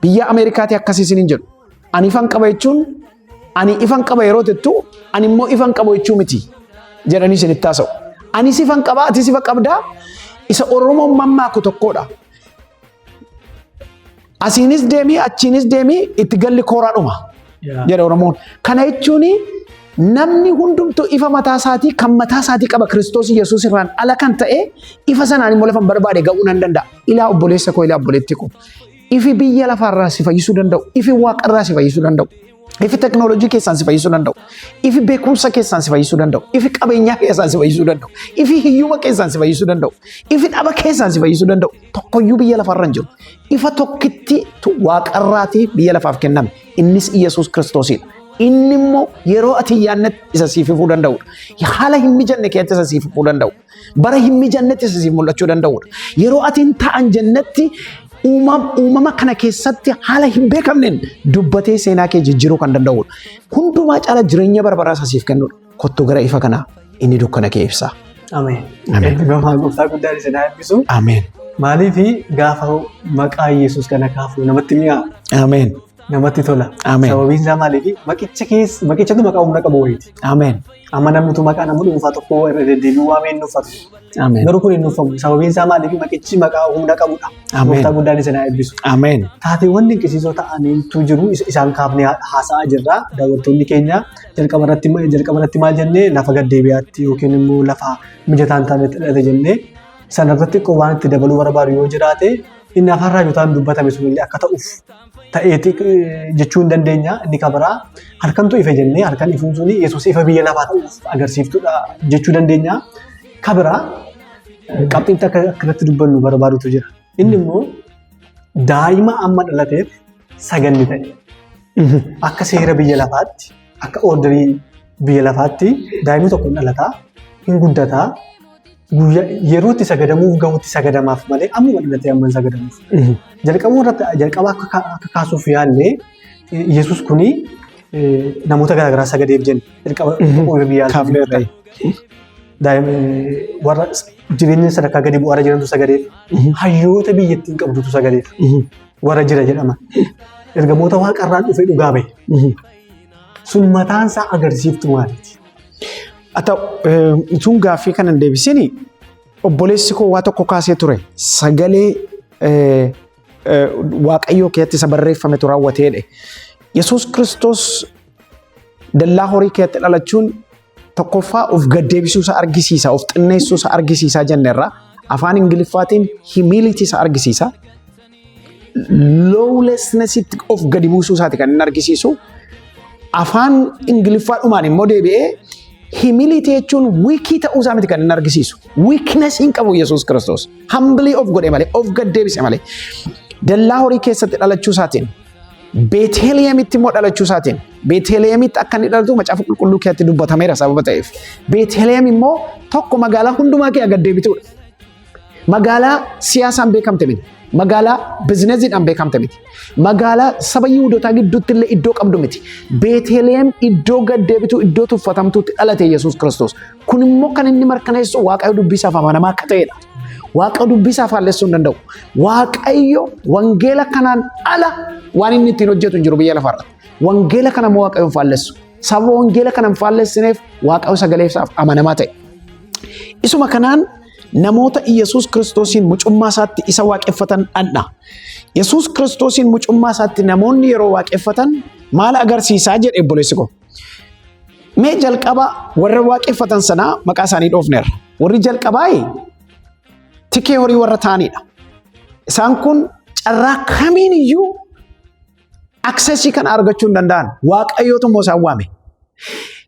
Biyya Ameerikaatti akkasii isin hin jedhu. Ani ifan qaba jechuun, ani ifan qaba yeroo jettu, ani immoo ifan qabu jechuu miti jedhanii isinitti haasa'u. Anis ifan qaba, atis ifa qabdaa. Isa Oromoon mammaaku tokkodha. Asiinis deemii achiinis deemii itti galli kooraadhuma jedha Oromoon. Kana jechuun namni hundumtuu ifa mataa isaatii kan mataa isaatii qaba. Kiristoos Yesuus irraan ala kan ta'e ifa sanaan immoo lafa hin barbaade ga'uu nan danda'a. Ilaa obboleessa koo, ilaa obboleettii koo. Ifi biyya lafaarraa si fayyisuu danda'u, ifi waaqarraa si fayyisuu danda'u, ifi teknooloojii keessaan si fayyisuu danda'u, ifi beekumsa keessaan si fayyisuu danda'u, ifi qabeenyaa keessaan si fayyisuu danda'u, ifi hiyyuma keessaan si fayyisuu danda'u, ifi dhaba keessaan si fayyisuu danda'u tokkoyyuu biyya lafarra hin jiru. Ifa tokkitti waaqarraatii biyya lafaaf kenname. Innis Iyyasuus Kiristoosidha. Inni immoo yeroo ati hin yaadnetti isa siif ifuu danda'udha. Haala hin mijanne keessatti isa siif ifuu danda'u. Bara hin mijannetti isa siif mul'achuu danda'udha. Yeroo ati hin ta'an jennetti uumama kana keessatti haala hin beekamneen dubbatee seenaa kee jijjiiruu kan danda'udha. Hundumaa caala jireenya bara baraa isa siif kennudha. Kottu gara ifa kanaa, inni dukkana kee ibsa. Ameen. Ameen. Eebbifamaa, gooftaa guddaan isin haa eebbisu. Ameen. Maaliif? Gaafa maqaa Yesuus kana kaafu namatti mi'aa, Ameen. namatti tola. Ameen. Sababiin isaa maaliif? Maqicha keessa maqichatu maqaa humna qabu wayiiti. Ameen. Amma namni utuu maqaa nama dhuunfaa tokko irra deddeebi'uu waamee hin nuffatu. Ameen. Garuu kun hin nuffamu. Sababiin isaa maaliif? Maqichi maqaa humna qabudha. Ameen. Gooftaa guddaan isin haa eebbisu. Ameen. Taateewwan dinqisiisoo ta'aniitu jiru, isaan kaafnee haasa'aa jirra. Daawwattoonni keenya, jalqaba irratti maal jennee? Lafa gaddeebi'aatti yookiin immoo lafa mijataa hin taanetti dhalate jennee, sanarratti xiqqoo waan itti dabaluu barbaadu yoo jiraate, inni afaan raajotaan dubbatame sunillee akka ta'uuf ta'eeti jechuu hin dandeenya. Inni kan biraa halkantu ife jennee, halkan ifuun suni Yesuus ifa biyya lafaa ta'uuf agarsiiftuudha jechuu dandeenya. Kan biraa qabxiin akka irratti dubbannu barbaadutu jira. Inni immoo daa'ima amma dhalateef saganni ta'e. Akka seera biyya lafaatti, akka orderii biyya lafaatti, daa'imni tokko hin dhalataa, hin guddataa, guyyaa yeroo itti sagadamuuf gahutti sagadamaaf malee ammuma dhalatee amma hin sagadamuuf. Jalqabuma irratti, jalqaba akka kaasuuf yaallee, Yesuus kuni namoota garaagaraa sagadeef jenne jalqaba biyya Kaafnee irraa. Daa'ima warra jireenya sadarkaa gadi bu'aarra jirantu sagadeef. Hayyoota biyyattiin qabdutu sagadeef. Warra jira jedhama. Ergamoota waaqarraa dhufee dhugaa bahe. Sun mataan isaa agarsiiftuu maaliiti? Haa ta'u, utuun gaaffii kana hin deebisini, obboleessi koo waa tokko kaasee ture. Sagalee Waaqayyoo keessatti isa barreeffametu raawwateedha. Yesuus Kiristoos dallaa horii keessatti dhalachuun tokkoffaa of gaddeebisuu isa argisiisa, of xinneessuu isa argisiisa jennerra. Afaan Ingiliffaatiin humility isa argisiisa. Lowlessnessitti of gadi buusuu isaati kan inni argisiisu. Afaan Ingiliffaadhumaan immoo deebi'ee humility jechuun weak ta'uu isaa miti kan inni argisiisu. Weakness hin qabu Yesuus Kiristoos. Humbly of godhe malee, of gad deebise malee. Dallaa horii keessatti dhalachuu isaatiin, Beetelihemitti immoo dhalachuu isaatiin, Beetelihemitti akka inni dhalatu Macaafa Qulqulluu keessatti dubbatameera sababa ta'eef. Beetelihem immoo tokko magaalaa hundumaa kee gad deebituudha. Magaalaa siyaasaan beekamte miti. Magaalaa bizinesiidhaan beekamte miti. Magaalaa saba Yihuudootaa gidduutti illee iddoo qabdu miti. Beetelihem iddoo gad deebituu, iddoo tuffatamtuutti dhalate Yesuus Kiristoos. Kun immoo kan inni mirkaneessu Waaqayyo dubbii isaaf amanamaa akka ta'edha. Waaqayyo dubbii isaa faallessuu hin danda'u. Waaqayyo wangeela kanaan ala waan inni ittiin hojjetu hin jiru biyya lafaarratti. Wangeela kana immoo Waaqayyo hin faallessu. Sababa wangeela kana hin faallessineef Waaqayyo sagalee isaaf amanamaa ta'e. Isuma kanaan namoota Yesuus Kiristoosiin mucummaa isaatti isa waaqeffatan dhandha. Yesuus Kiristoosiin mucummaa isaatti namoonni yeroo waaqeffatan maal agarsiisaa jedhe obboleessi koo. Mee jalqaba warra waaqeffatan sanaa maqaa isaanii dhoofneerra. Warri jalqabaa tikee horii warra ta'anidha. Isaan kun carraa kamiin iyyuu access kana argachuu hin danda'an. Waaqayyootu immoo isaan waame.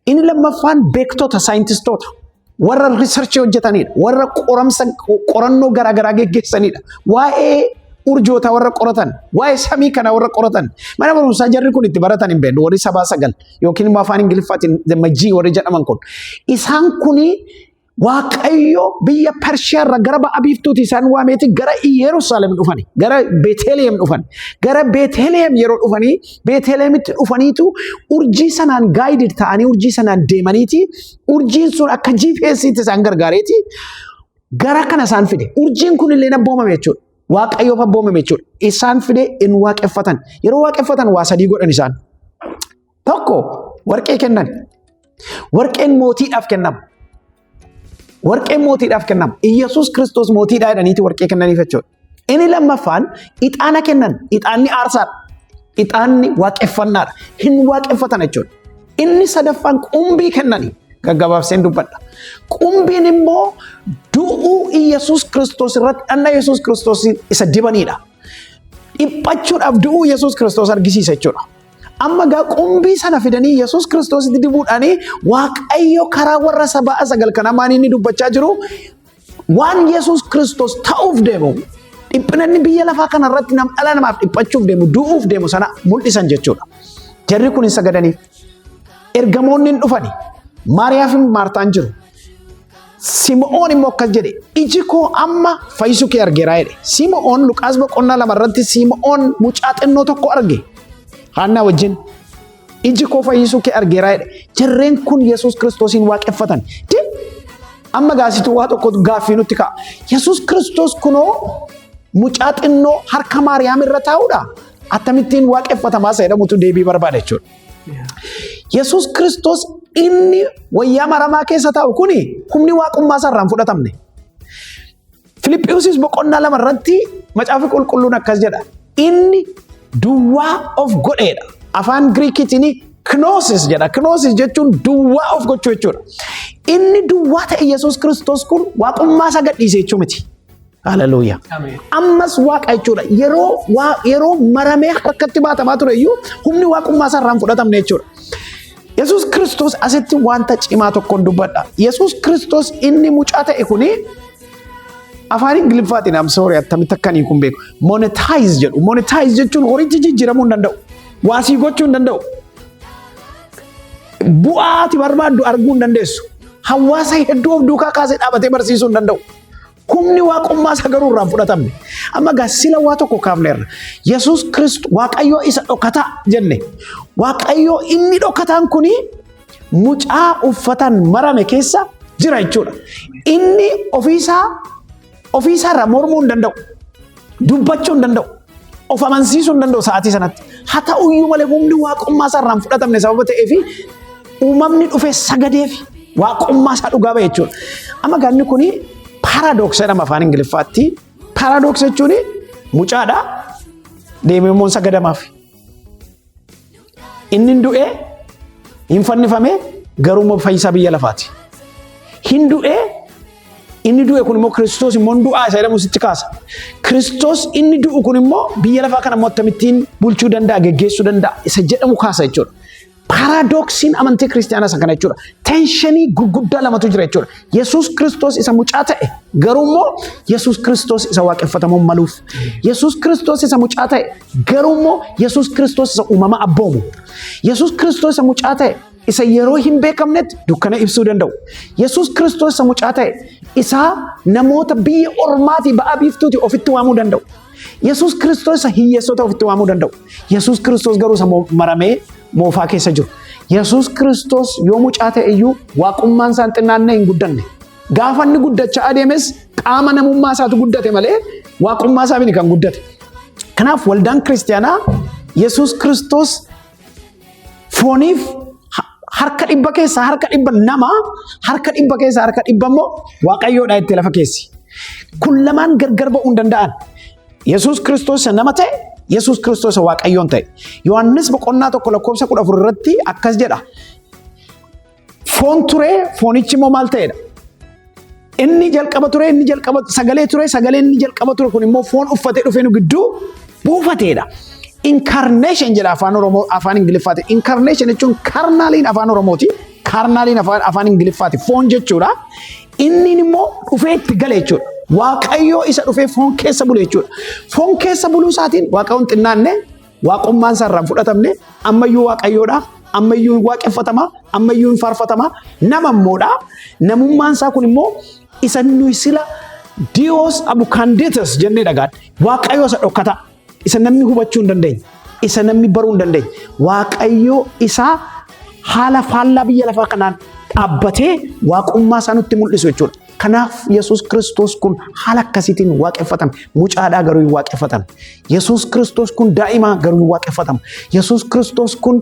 Inni lammaffaan beektota, saayintistoota, warra research hojjetanidha. Warra qoramsa qorannoo garaagaraa geggeessanidha. Waa'ee urjootaa warra qoratan, waa'ee samii kana warra qoratan. Mana barumsaa jarri kun itti baratan hin beeknu, warri sabaa sagal yookiin immoo afaan Ingiliffaatiin Magi warri jedhaman kun. Isaan kuni Waaqayyo biyya Pershiyaa irraa gara ba'a biiftuuti isaan waameeti gara Yerusaalem dhufani, gara Beetelihem dhufan. Gara Beetelihem yeroo dhufanii, Beetelihemitti dhufaniitu urjii sanaan guided ta'anii, urjii sanaan deemaniiti, urjiin sun akka GPS'tti isaan gargaareeti gara kana isaan fide. Urjiin kun illee abboomame jechuudha. Waaqayyoof abboomame jechuudha. Isaan fide in waaqeffatan. Yeroo waaqeffatan waa sadii godhan isaan. Tokko, warqee kennan. Warqeen mootiidhaaf kennama. Warqeen mootiidhaaf kennama. Iyyasuus Kiristoos mootiidhaa jedhaniiti warqee kennaniif jechuudha. Inni lammaffaan ixaana kennan. Ixaanni aarsaadha. Ixaanni waaqeffannaadha. Hin waaqeffatan jechuudha. Inni sadaffaan qumbii kennani. Gaggabaabseen dubbadha. Qumbiin immoo du'uu Iyyasuus Kiristoos irratti dhanna Yesuus Kiristoos isa dibanidha. Dhiphachuudhaaf du'uu Yesuus Kiristoos argisiisa jechuudha. Amma gaa qumbii sana fidanii Yesuus Kiristoositti dibuudhaanii Waaqayyo karaa warra sabaa sagal kana maan inni dubbachaa jiru, waan Yesuus Kiristoos ta'uuf deemu, dhiphinanni biyya lafaa kana irratti dhala namaaf dhiphachuuf deemu, du'uuf deemu sana mul'isan jechuudha. Jarri kun hin sagadaniif. Ergamoonni hin dhufani. Maariyaa fi Maartaan jiru. Sim'oon immoo akkas jedhe, "Iji koo amma fayyisuu kee argeeraa" jedhe. Sim'oon Luqaas boqonnaa 2 irratti Sim'oon mucaa xinnoo tokko arge. Haannaa wajjin. "Iji koo fayyisuu kee argeeraa" jedhe. Jarreen kun Yesuus Kiristoosiin waaqeffatan. Amma gaasituu waa tokko gaaffii nutti ka'a. Yesuus Kiristoos kunoo mucaa xinnoo harka Maariyaam irra taa'uudha. Akkamittiin waaqeffatamaa isa jedhamutu deebii barbaada jechuudha. Yesuus Kiristoos inni wayyaa maramaa keessa taa'u kuni humni waaqummaa isaa irraa hin fudhatamne. Filiphiyuusis boqonnaa 2 irratti Macaafi Qulqulluun akkas jedha. Inni duwwaa of godheedha. Afaan Giriikiitiin knoosis jedha. Knoosis jechuun duwwaa of gochuu jechuudha. Inni duwwaa ta'e Yesuus Kiristoos kun waaqummaa isaa gadhiise jechuu miti. Haleluuyaa. Ammas waaqa jechuudha. Yeroo maramee harkatti baatamaa ture iyyuu humni waaqummaa isaa irraa hin fudhatamne jechuudha. Yesuus Kiristoos asitti wanta cimaa tokkoon dubbadha. Yesuus Kiristoos inni mucaa ta'e kuni afaan Ingiliffaatiin, am sorry, attamitti akkanii kun beeku. Monetize jedhu. Monetize jechuun horichi jijjiiramuu hin danda'u. Waasii gochuu hin danda'u. Bu'aa ati barbaaddu arguu hin dandeessu. Hawaasa hedduu of duukaa kaasee dhaabatee barsiisuu hin danda'u. Humni waaqummaa isaa garuu irraa hin fudhatamne. Amma gaa sila waa tokko kaafneerra. Yesuus Kiristoos Waaqayyoo isa dhokataa jenne. Waaqayyoo inni dhokataan kuni mucaa uffatan marame keessa jira jechuudha. Inni ofiisaa irraa mormuu hin danda'u. Dubbachuu hin danda'u. Of amansiisuu hin danda'u sa'aatii sanatti. Haa ta'uyyuu malee humni waaqummaa isaa irraa hin fudhatamne sababa ta'eefi uumamni dhufee sagadeef waaqummaa isaa dhugaa ba'e jechuudha. Amma gaanni kuni paradox jedhama afaan Ingiliffaatti. Paradox jechuun mucaadha deemee immoo sagadamaaf. Inni hin du'ee, hin fannifame, garuu immoo fayyisaa biyya lafaati. Hin du'ee. Inni du'e kun immoo Kiristoos immoo du'aa isa jedhamu sitti kaasa. Kiristoos inni du'u kun immoo biyya lafaa kana immoo akkamittiin bulchuu danda'a, geggeessuu danda'a isa jedhamu kaasa jechuudha. Paradoxiin amantii kiristaanaa isa kana jechuudha. Tensionii gurguddaa lamatu jira jechuudha. Yesuus Kiristoos isa mucaa ta'e garuu immoo Yesuus Kiristoos isa waaqeffatamuu maluuf. Yesuus Kiristoos isa mucaa ta'e garuu immoo Yesuus Kiristoos isa uumama abboomu. Yesuus Kiristoos isa mucaa ta'e isa yeroo hin beekamnetti dukkana ibsuu danda'u. Yesuus Kiristoos isa mucaa ta'e isa namoota biyya ormaatii ba'a biiftuuti ofitti waamuu danda'u. Yesuus Kiristoos isa hiyyeessota ofitti waamuu danda'u. Yesuus Kiristoos garuu isa maramee moofaa keessa jiru. Yesuus Kiristoos yoo mucaa ta'e iyyuu waaqummaan isaa hin xinnaanne, hin guddanne. Gaafa inni guddachaa adeemes qaama namummaa isaatu guddate malee waaqummaa isaa miti kan guddate. Kanaaf waldaan kiristaanaa Yesuus Kiristoos fooniif 100 keessaa 100 nama, 100 keessaa 100 immoo waaqayyoodha itti lafa keessi. Kun lamaan gargar ba'uu hin danda'an. Yesuus Kiristoos isa nama ta'e, Yesuus Kiristoos isa waaqayyoon ta'e. Yohaannis boqonnaa 1 lakkoofsa 14 irratti akkas jedha. Foon ture, foonichi immoo maal ta'edha? Inni jalqaba ture, inni jalqaba sagalee ture, sagaleen inni jalqaba ture kun immoo foon uffatee dhufee nu gidduu buufateedha. Incarnation jedha afaan Oromoo, afaan Ingiliffaati. Incarnation jechuun carnaliin afaan Oromooti. Carnaliin afaan Ingiliffaati. Foon jechuudha. Inni immoo dhufee itti gale jechuudha. Waaqayyoo isa dhufee foon keessa bule jechuudha. Foon keessa buluu isaatiin Waaqayyoon xinnaanne, waaqummaan isaa irraan fudhatamne, ammayyuu Waaqayyoodha. Ammayyuu hin waaqeffatama, ammayyuu hin faarfatama. Nama immoodha. Namummaan isaa kun immoo isa nuyi sila Dios absconditus jennee dhagaan. Waaqayyoo isa dhokkataa. Isa namni hubachuu hin dandeenye. Isa namni baruu hin dandeenye. Waaqayyoo isa haala faallaa biyya lafaa kanaan dhaabbatee waaqummaa isaa nutti mul'isu jechuudha. Kanaaf Yesuus Kiristoos kun haala akkasiitiin waaqeffatame. Mucaadhaa garuu hin waaqeffatame. Yesuus Kiristoos kun daa'imaa garuu hin waaqeffatama. Yesuus Kiristoos kun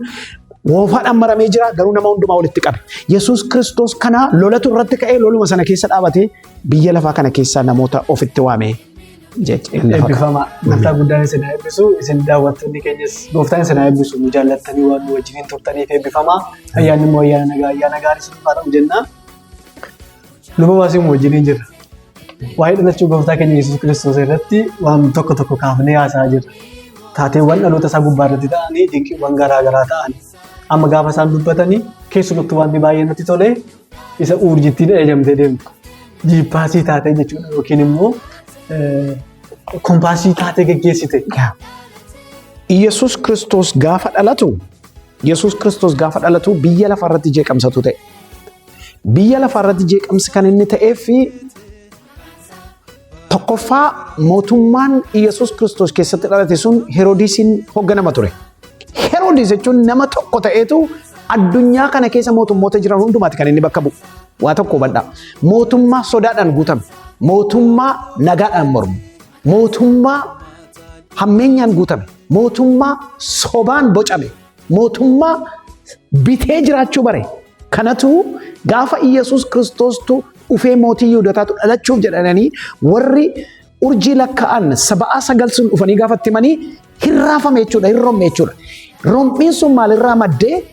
moofaadhaan maramee jira garuu nama hundumaa walitti qabe. Yesuus Kiristoos kana lolatu irratti ka'ee loluma sana keessa dhaabatee biyya lafaa kana keessaa namoota ofitti waamee. Eebbifama. Gooftaa guddaan isin haa eebbisu. Isin daawwattoonni keenyas gooftaan isin haa eebbisu. Nu jaallattanii waan nu wajjiniin turtaniif eebbifama. Ayyaanni immoo ayyaana nagaa, ayyaana gaarii isiniif haa ta'u jenna. Luba Baasii wajjiniin jirra. Waa'ee dhalachuu gooftaa keenya Yesuus Kiristoos irratti waan tokko tokko kaafnee haasa'aa jirra. Taateewwan dhaloota isaa gubbaa irratti ta'anii dinqiiwwan garaa garaa ta'an. Amma gaafa isaan dubbatanii keessumattuu wanti baay'ee natti tole isa urjittiin ajajamtee deemtu. Jiippaasii taatee jechuudha yookiin immoo kompaasii taatee geggeessite. Yesuus Kiristoos gaafa dhalatu, Yesuus Kiristoos gaafa dhalatu biyya lafa irratti jeeqamsatu ta'e. Biyya lafa irratti jeeqamsi kan inni ta'ee fi tokkoffaa mootummaan Yesuus Kiristoos keessatti dhalate sun Heroodisiin hoogganama ture. Heroodis jechuun nama tokko ta'eetu addunyaa kana keessa mootummoota jiran hundumaati kan inni bakka bu'u. Waa tokko hubadhaa. Mootummaa sodaadhaan guutame, mootummaa nagaadhaan mormu, mootummaa hammeenyaan guutame, mootummaa sobaan bocame, mootummaa bitee jiraachuu bare. Kanatu gaafa Iyyasuus Kiristoostu dhufee mootii Yihuudootaatu dhalachuuf jedhanii warri urjii lakkaa'an saba'aa sagal sun dhufanii gaafa itti himanii hin raafame jechuudha, hin romme jechuudha. Rommiin sun maalirraa maddee?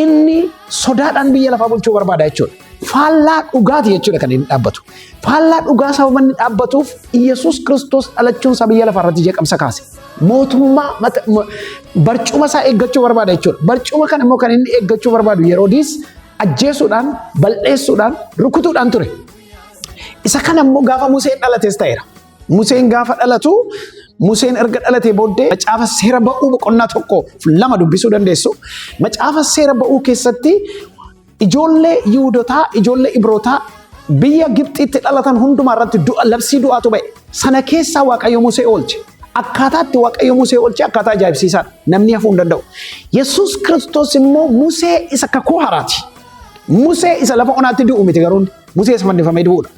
Inni sodaadhaan biyya lafaa bulchuu barbaada jechuudha. Faallaa dhugaati jechuudha kan inni dhaabbatu. Faallaa dhugaa sababa inni dhaabbatuuf Iyyasuus Kiristoos dhalachuun isaa biyya lafaa irratti jeeqamsa kaase. Mootummaa barcuma isaa eeggachuu barbaada jechuudha. Barcuma kana immoo kan inni eeggachuu barbaadu Heroodis ajjeesuudhaan, bal'eessuudhaan, rukutuudhaan ture. Isa kana immoo gaafa Museen dhalates ta'eera. Museen gaafa dhalatu, Museen erga dhalatee booddee macaafa seera ba'uu boqonnaa 1, 2 dubbisuu dandeessu. Macaafa seera ba'uu keessatti ijoollee Yihuudotaa, ijoollee Ibrootaa biyya Gibxiitti dhalatan hundumaa irratti du'a labsii du'aatu ba'e. Sana keessaa Waaqayyo Musee oolche. Akkaataa itti Waaqayyo Musee oolche akkaataa ajaa'ibsiisaadha. Namni hafuu hin danda'u. Yesuus Kiristoos immoo Musee isa kakuu haaraati. Musee isa lafa onaatti du'u miti garuu Musee isa fannifamee du'uudha.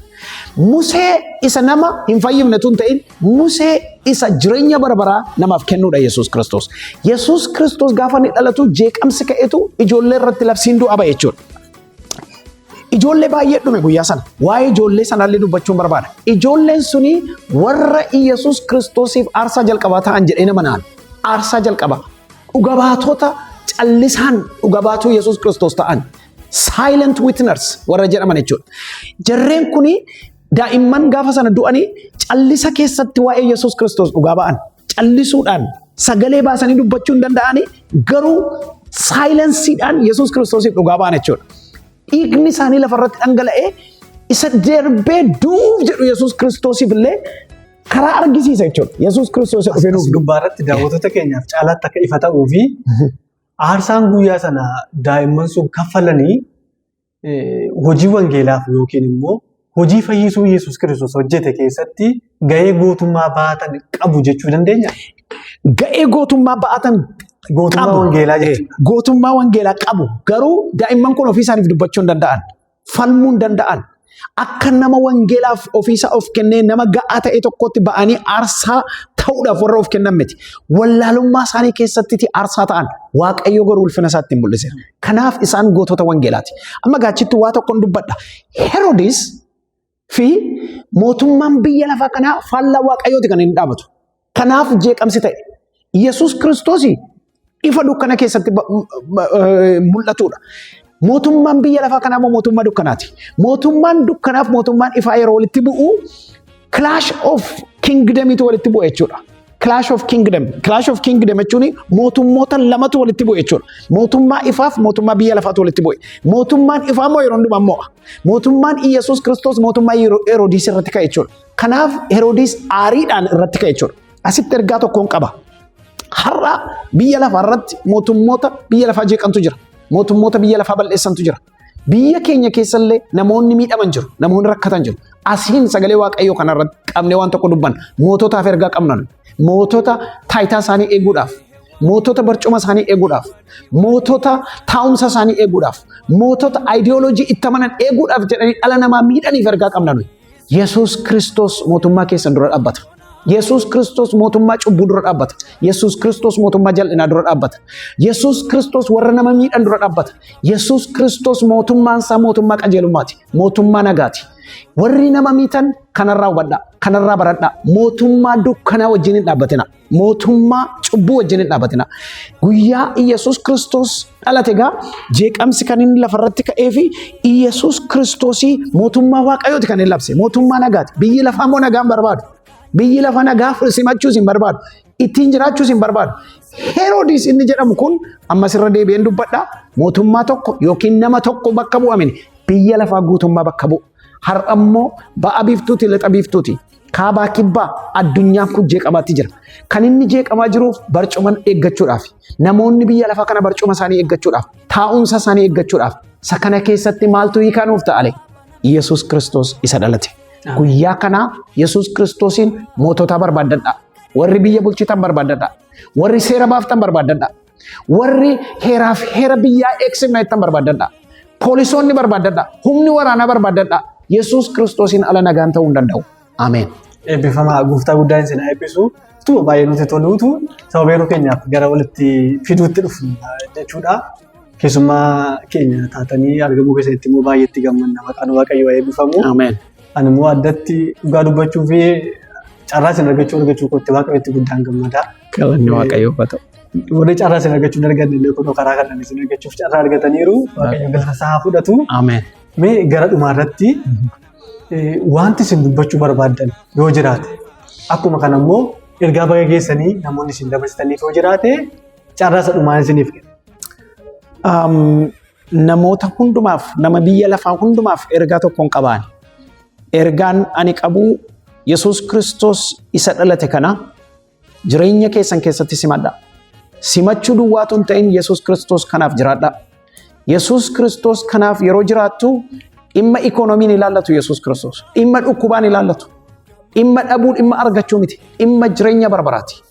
Musee isa nama hin fayyifne tun ta'in, Musee isa jireenya bara baraa namaaf kennuudha Yesuus Kiristoos. Yesuus Kiristoos gaafa inni dhalatu jeeqamsi ka'etu ijoollee irratti labsiin du'a ba'e jechuudha. Ijoollee baay'ee dhume guyyaa sana. Waa'ee ijoollee sanaallee dubbachuun barbaada. Ijoolleen suni warra Yesuus Kiristoosiif aarsaa jalqabaa ta'an jedhee nama naan. Aarsaa jalqabaa. Dhuga baatota callisaan dhuga baatuu Yesuus Kiristoos ta'an. Silent witness warra jedhaman jechuudha. Jarreen kuni Daa'imman gaafa sana du'anii callisa keessatti waa'ee Yesuus Kiristoos dhugaa ba'an. Callisuudhaan sagalee baasanii dubbachuu hin danda'anii, garuu silenceiidhaan Yesuus Kiristoosiif dhugaa ba'an jechuudha. Dhiigni isaanii lafarratti dhangala'ee isa darbee du'uuf jedhu Yesuus Kiristoosiif illee karaa argisiisa jechuudha. Yesuus Kiristoos dhufee nuuf As gubbaa irratti daawwattoota keenyaaf caalaatti akka ifa ta'uu fi aarsaan guyyaa sana daa'imman sun kaffalanii hojii wangeelaaf yookiin immoo hojii fayyisuu Yesuus Kiristoos hojjete keessatti gahee gootummaa baatan qabu jechuu dandeenya. Ga'ee gootummaa ba'atan Gootummaa qabu. Wangeelaa jechuudha. Gootummaa wangeelaa qabu. Garuu daa'imman kun ofii isaaniif dubbachuu hin danda'an. Falmuu hin danda'an. Akka nama wangeelaaf ofiisa of kennee nama ga'aa ta'e tokkotti ba'anii aarsaa ta'uudhaaf warra of kennan miti. Wallaalummaa isaanii keessatti aarsaa ta'an, Waaqayyo garuu ulfina isaatti hin mul'ise. Kanaaf isaan gootota wangeelaati. Amma gaachitti waa tokkoon dubbadha. Heroodis fi mootummaan biyya lafaa kanaa faallaa Waaqayyooti kan inni dhaabatu. Kanaaf jeeqamsi ta'e. Yesuus Kiristoos ifa dukkana keessatti mul'atudha. Mootummaan biyya lafaa kanaa immoo mootummaa dukkanaati. Mootummaan dukkanaaf mootummaan ifaa yeroo walitti bu'u, clash of kingdomitu walitti bu'e jechuudha. Clash of kingdom. Clash of kingdom jechuun mootummoota lamatu walitti bu'e jechuudha. Mootummaa ifaaf mootummaa biyya lafaatu walitti bu'e. Mootummaan ifaa immoo yeroo hundumaa mo'a. Mootummaan Iyyasuus Kiristoos mootummaa Heroodiis irratti ka'e jechuudha. Kanaaf Heroodiis aariidhaan irratti ka'e jechuudha. Asitti ergaa tokkoon qaba. Har'a biyya lafaa irratti mootummoota biyya lafaa jeeqantu jira. Mootummoota biyya lafaa balleessantu jira. Biyya keenya keessallee namoonni miidhaman jiru. Namoonni rakkatan jiru. Asiin sagalee Waaqayyoo kanarratti qabnee waan tokko dubbanna. Moototaaf ergaa qabna. Mootota taayitaa isaanii eeguudhaaf, mootota barcuma isaanii eeguudhaaf, mootota taa'umsa isaanii eeguudhaaf, mootota aayidiyooloojii itti amanan eeguudhaaf jedhanii dhala namaa miidhaniif ergaa qabna nuyi. Yesuus Kiristoos mootummaa keessan dura dhaabbata. Yesuus Kiristoos mootummaa cubbuu dura dhaabbata. Yesuus Kiristoos mootummaa jal'inaa dura dhaabbata. Yesuus Kiristoos warra nama miidhan dura dhaabbata. Yesuus Kiristoos mootummaan isaa mootummaa qajeelummaati. Mootummaa nagaati. Warri nama miitan kanarraa hubadhaa. Kanarraa baradhaa. Mootummaa dukkanaa wajjin hin dhaabbatina. Mootummaa cubbuu wajjin hin dhaabbatina. Guyyaa Iyyasuus Kiristoos dhalate egaa jeeqamsi kan inni lafarratti ka'ee fi Iyyasuus Kiristoosii mootummaa Waaqayyooti kan inni labse. Mootummaa nagaati. Biyyi lafaa immoo nagaa hin barbaadu. Biyyi lafa nagaa simachuus hin barbaadu. Ittiin jiraachuus hin barbaadu. Heroodis inni jedhamu kun, ammas irra deebi'een dubbadha. Mootummaa tokko yookiin nama tokko bakka bu'amini, biyya lafaa guutummaa bakka bu'u. Har'a immoo ba'a biiftuuti, lixa biiftuuti, kaabaa kibbaa addunyaan kun jeeqamaatti jira. Kan inni jeeqamaa jiruuf barcuma eeggachuudhaaf. Namoonni biyya lafaa kana barcuma isaanii eeggachuudhaaf, taa'umsa isaanii eeggachuudhaaf. Isa kana keessatti maaltu hiikaa nuuf ta'ale? Yesuus Kiristoos isa dhalate. Guyyaa kanaa Yesuus Kiristoosiin mootota barbaaddadha. Warri biyya bulchitan barbaaddadha. Warri seera baaftan barbaaddadha. Warri heeraaf heera biyyaa eegsifna jettan barbaaddadha. Poolisoonni barbaaddadha. Humni waraanaa barbaaddadha. Yesuus Kiristoosiin ala nagaan ta'uu hin danda'u. Ameen. Eebbifamaa, gooftaa guddaan isin haa eebbisu. Utuma baay'ee nuti toluutu sababa yeroo keenyaaf gara walitti fiduutti dhufna jechuudha. Keessummaa keenya taatanii argamuu keessanitti immoo baay'ee itti gammanna. Maqaan Waaqayyoo haa eebbifamu. Ameen. Ani immoo addatti dhugaa dubbachuu fi carraa isin argachuu kootti Waaqayyotti guddaan gammada. Galanni Waaqayyoof haa ta'u. Warri carraa isin argachuu hin arganne illee kunoo karaa kanaan isin argachuuf carraa argataniiru. Waaqayyo galata isaa haa fudhatu. Ameen. Mee gara dhumaa irratti wanti isin dubbachuu barbaaddan yoo jiraate, akkuma kana immoo ergaa baga geessanii namoonni isin dabarsitaniif yoo jiraate, carraa isa dhumaa isiniif kenna. Namoota hundumaaf, nama biyya lafaa hundumaaf ergaa tokkoon qabaan. Ergaan ani qabu, Yesuus Kiristoos isa dhalate kana jireenya keessan keessatti simadha. Simachuu duwwaatu hin ta'in, Yesuus Kiristoos kanaaf jiraadha. Yesuus Kiristoos kanaaf yeroo jiraattu, dhimma ikoonomiin ilaallatu Yesuus Kiristoos. Dhimma dhukkubaan ilaallatu. Dhimma dhabuu, dhimma argachuu miti. Dhimma jireenya barbaraati.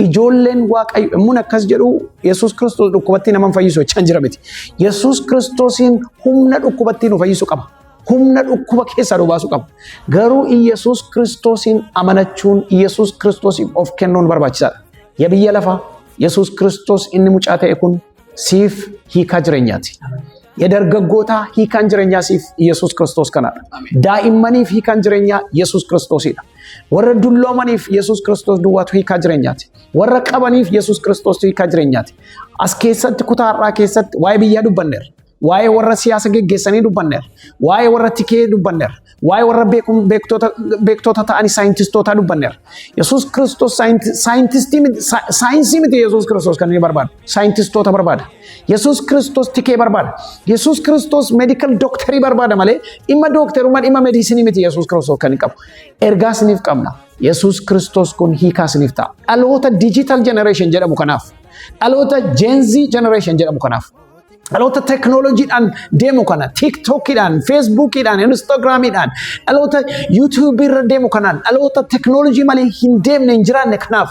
Ijoolleen Waaqayyo immoo akkas jedhu, Yesuus Kiristoos dhukkubatti nama hin fayyisu jechaan jira miti. Yesuus Kiristoosiin humna dhukkubatti nu fayyisu qaba. Humna dhukkuba keessaa nu baasu qaba. Garuu Yesuus Kiristoosiin amanachuun, Yesuus Kiristoosiif of kennuun barbaachisaadha. Yaa biyya lafaa, Yesuus Kiristoos inni mucaa ta'e kun siif hiikaa jireenyaati. Yaa dargaggootaa, hiikaan jireenyaa siif Yesuus Kiristoos kanadha. Daa'immaniif hiikaan jireenyaa Yesuus Kiristoosidha. Warra dulloomaniif Yesuus Kiristoos duwwaatu hiikaa jireenyaati. Warra qabaniif Yesuus Kiristoos hiikaa jireenyaati. As keessatti, kutaa har'aa keessatti waa'ee biyyaa dubbanneerra. Waa'ee warra siyaasa geggeessanii dubbanneerra. Waa'ee warra tikee dubbanneerra. Waa'ee warra beektota ta'anii saayintistootaa dubbanneerra. Yesuus Kiristoos saayintistii miti, saayinsii miti Yesuus Kiristoos kan inni barbaadu. Saayintistoota barbaada. Yesuus Kiristoos tikee barbaada. Yesuus Kiristoos medical doctorii barbaada malee dhimma dookterummaa, dhimma medicinii miti Yesuus Kiristoos kan inni qabu. Ergaa isiniif qabna. Yesuus Kiristoos kun hiikaa isiniif ta'a. Dhaloota digital generation jedhamu kanaaf. Dhaloota Gen Z generation jedhamu kanaaf. Dhaloota teknooloojiidhaan deemu kana, TikTokiidhaan, Facebookiidhaan, Instagramiidhaan, dhaloota YouTubeii irra deemu kanaan, dhaloota teknooloojii malee hin deemne, hin jiraanne kanaaf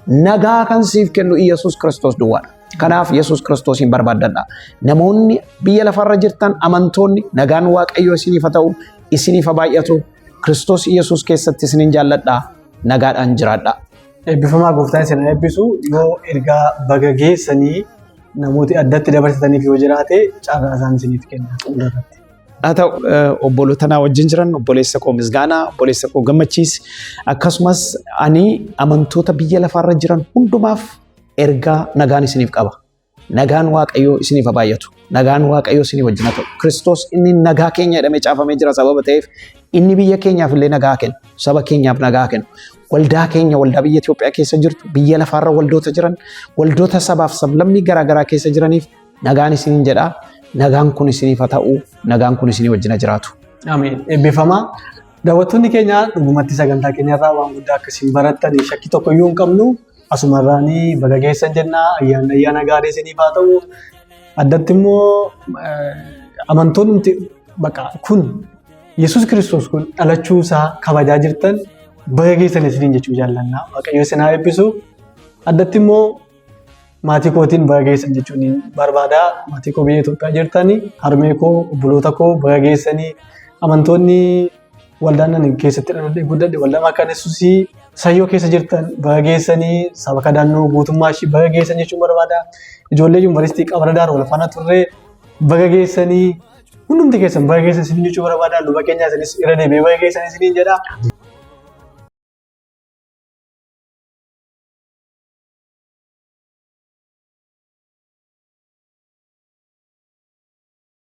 nagaa kan siif kennu Iyyasuus Kiristoos duwwaadha. Kanaaf Yesuus Kiristoosiin barbaaddadha. Namoonni biyya lafarra jirtan, amantoonni, nagaan Waaqayyoo isiniif haa ta'u, isiniif haa baay'atu. Kiristoos Iyyasuus keessatti isinin jaalladha. Nagaadhaan jiraadha. Eebbifamaa, gooftaan isin haa eebbisu. Yoo ergaa baga geessanii namooti addatti dabarsitaniif yoo jiraate, carraa isaan isiniif kenna xumura irratti. Haa ta'u, obboloota naa wajjin jiran, obboleessa koo Misgaanaa, obboleessa koo Gammachiis, akkasumas ani amantoota biyya lafaarra jiran hundumaaf ergaa nagaan isiniif qaba. Nagaan Waaqayyoo isiniif haa baay'atu. Nagaan Waaqayyoo isinii wajjin haa ta'u. Kiristoos inni nagaa keenya jedhamee caafamee jira sababa ta'eef, inni biyya keenyaaf illee nagaa kennu. Saba keenyaaf nagaa kennu. Waldaa keenya, waldaa biyya Itoophiyaa keessa jirtu, biyya lafaarra waldoota jiran, waldoota sabaaf sablammii garaagaraa keessa jiraniif nagaan isiniin jedha. Nagaan kun isiniif haa ta'u. Nagaan kun isinii wajjin haa jiraatu. Ameen. Eebbifamaa. Daawwattoonni keenya, dhugumatti sagantaa keenyarraa waan guddaa akkasiin barattan shakkii tokko iyyuu hin qabnu. Asumarraanii baga geessan jenna. Ayyaanni ayyaana gaarii isiniif haa ta'u. Addatti immoo amantoonni bakka kun Yesuus Kiristoos kun dhalachuu isaa kabajaa jirtan baga geessan isiniin jechuu jaallanna. Waaqayyo isin haa eebbisu. Addatti immoo maatii kootiin baga geessan jechuun barbaada. Maatii koo biyya Itoophiyaa jirtanii, harmee koo, obboloota koo baga geessanii, amantoonni waldaan ani keessatti dhaladhee guddadhe, waldaa Makaana Yesuusii Sayyoo keessa jirtan baga geessanii, saba kadaannoo guutummaa ishii baga geessan jechuun barbaada. Ijoollee yuunivarsiitii Qabaradaar wal faana turre baga geessanii, hundumti keessan baga geessan isiniin jechuu barbaada. Luba keenya isinis irra deebi'ee baga geessan isiniin jedha.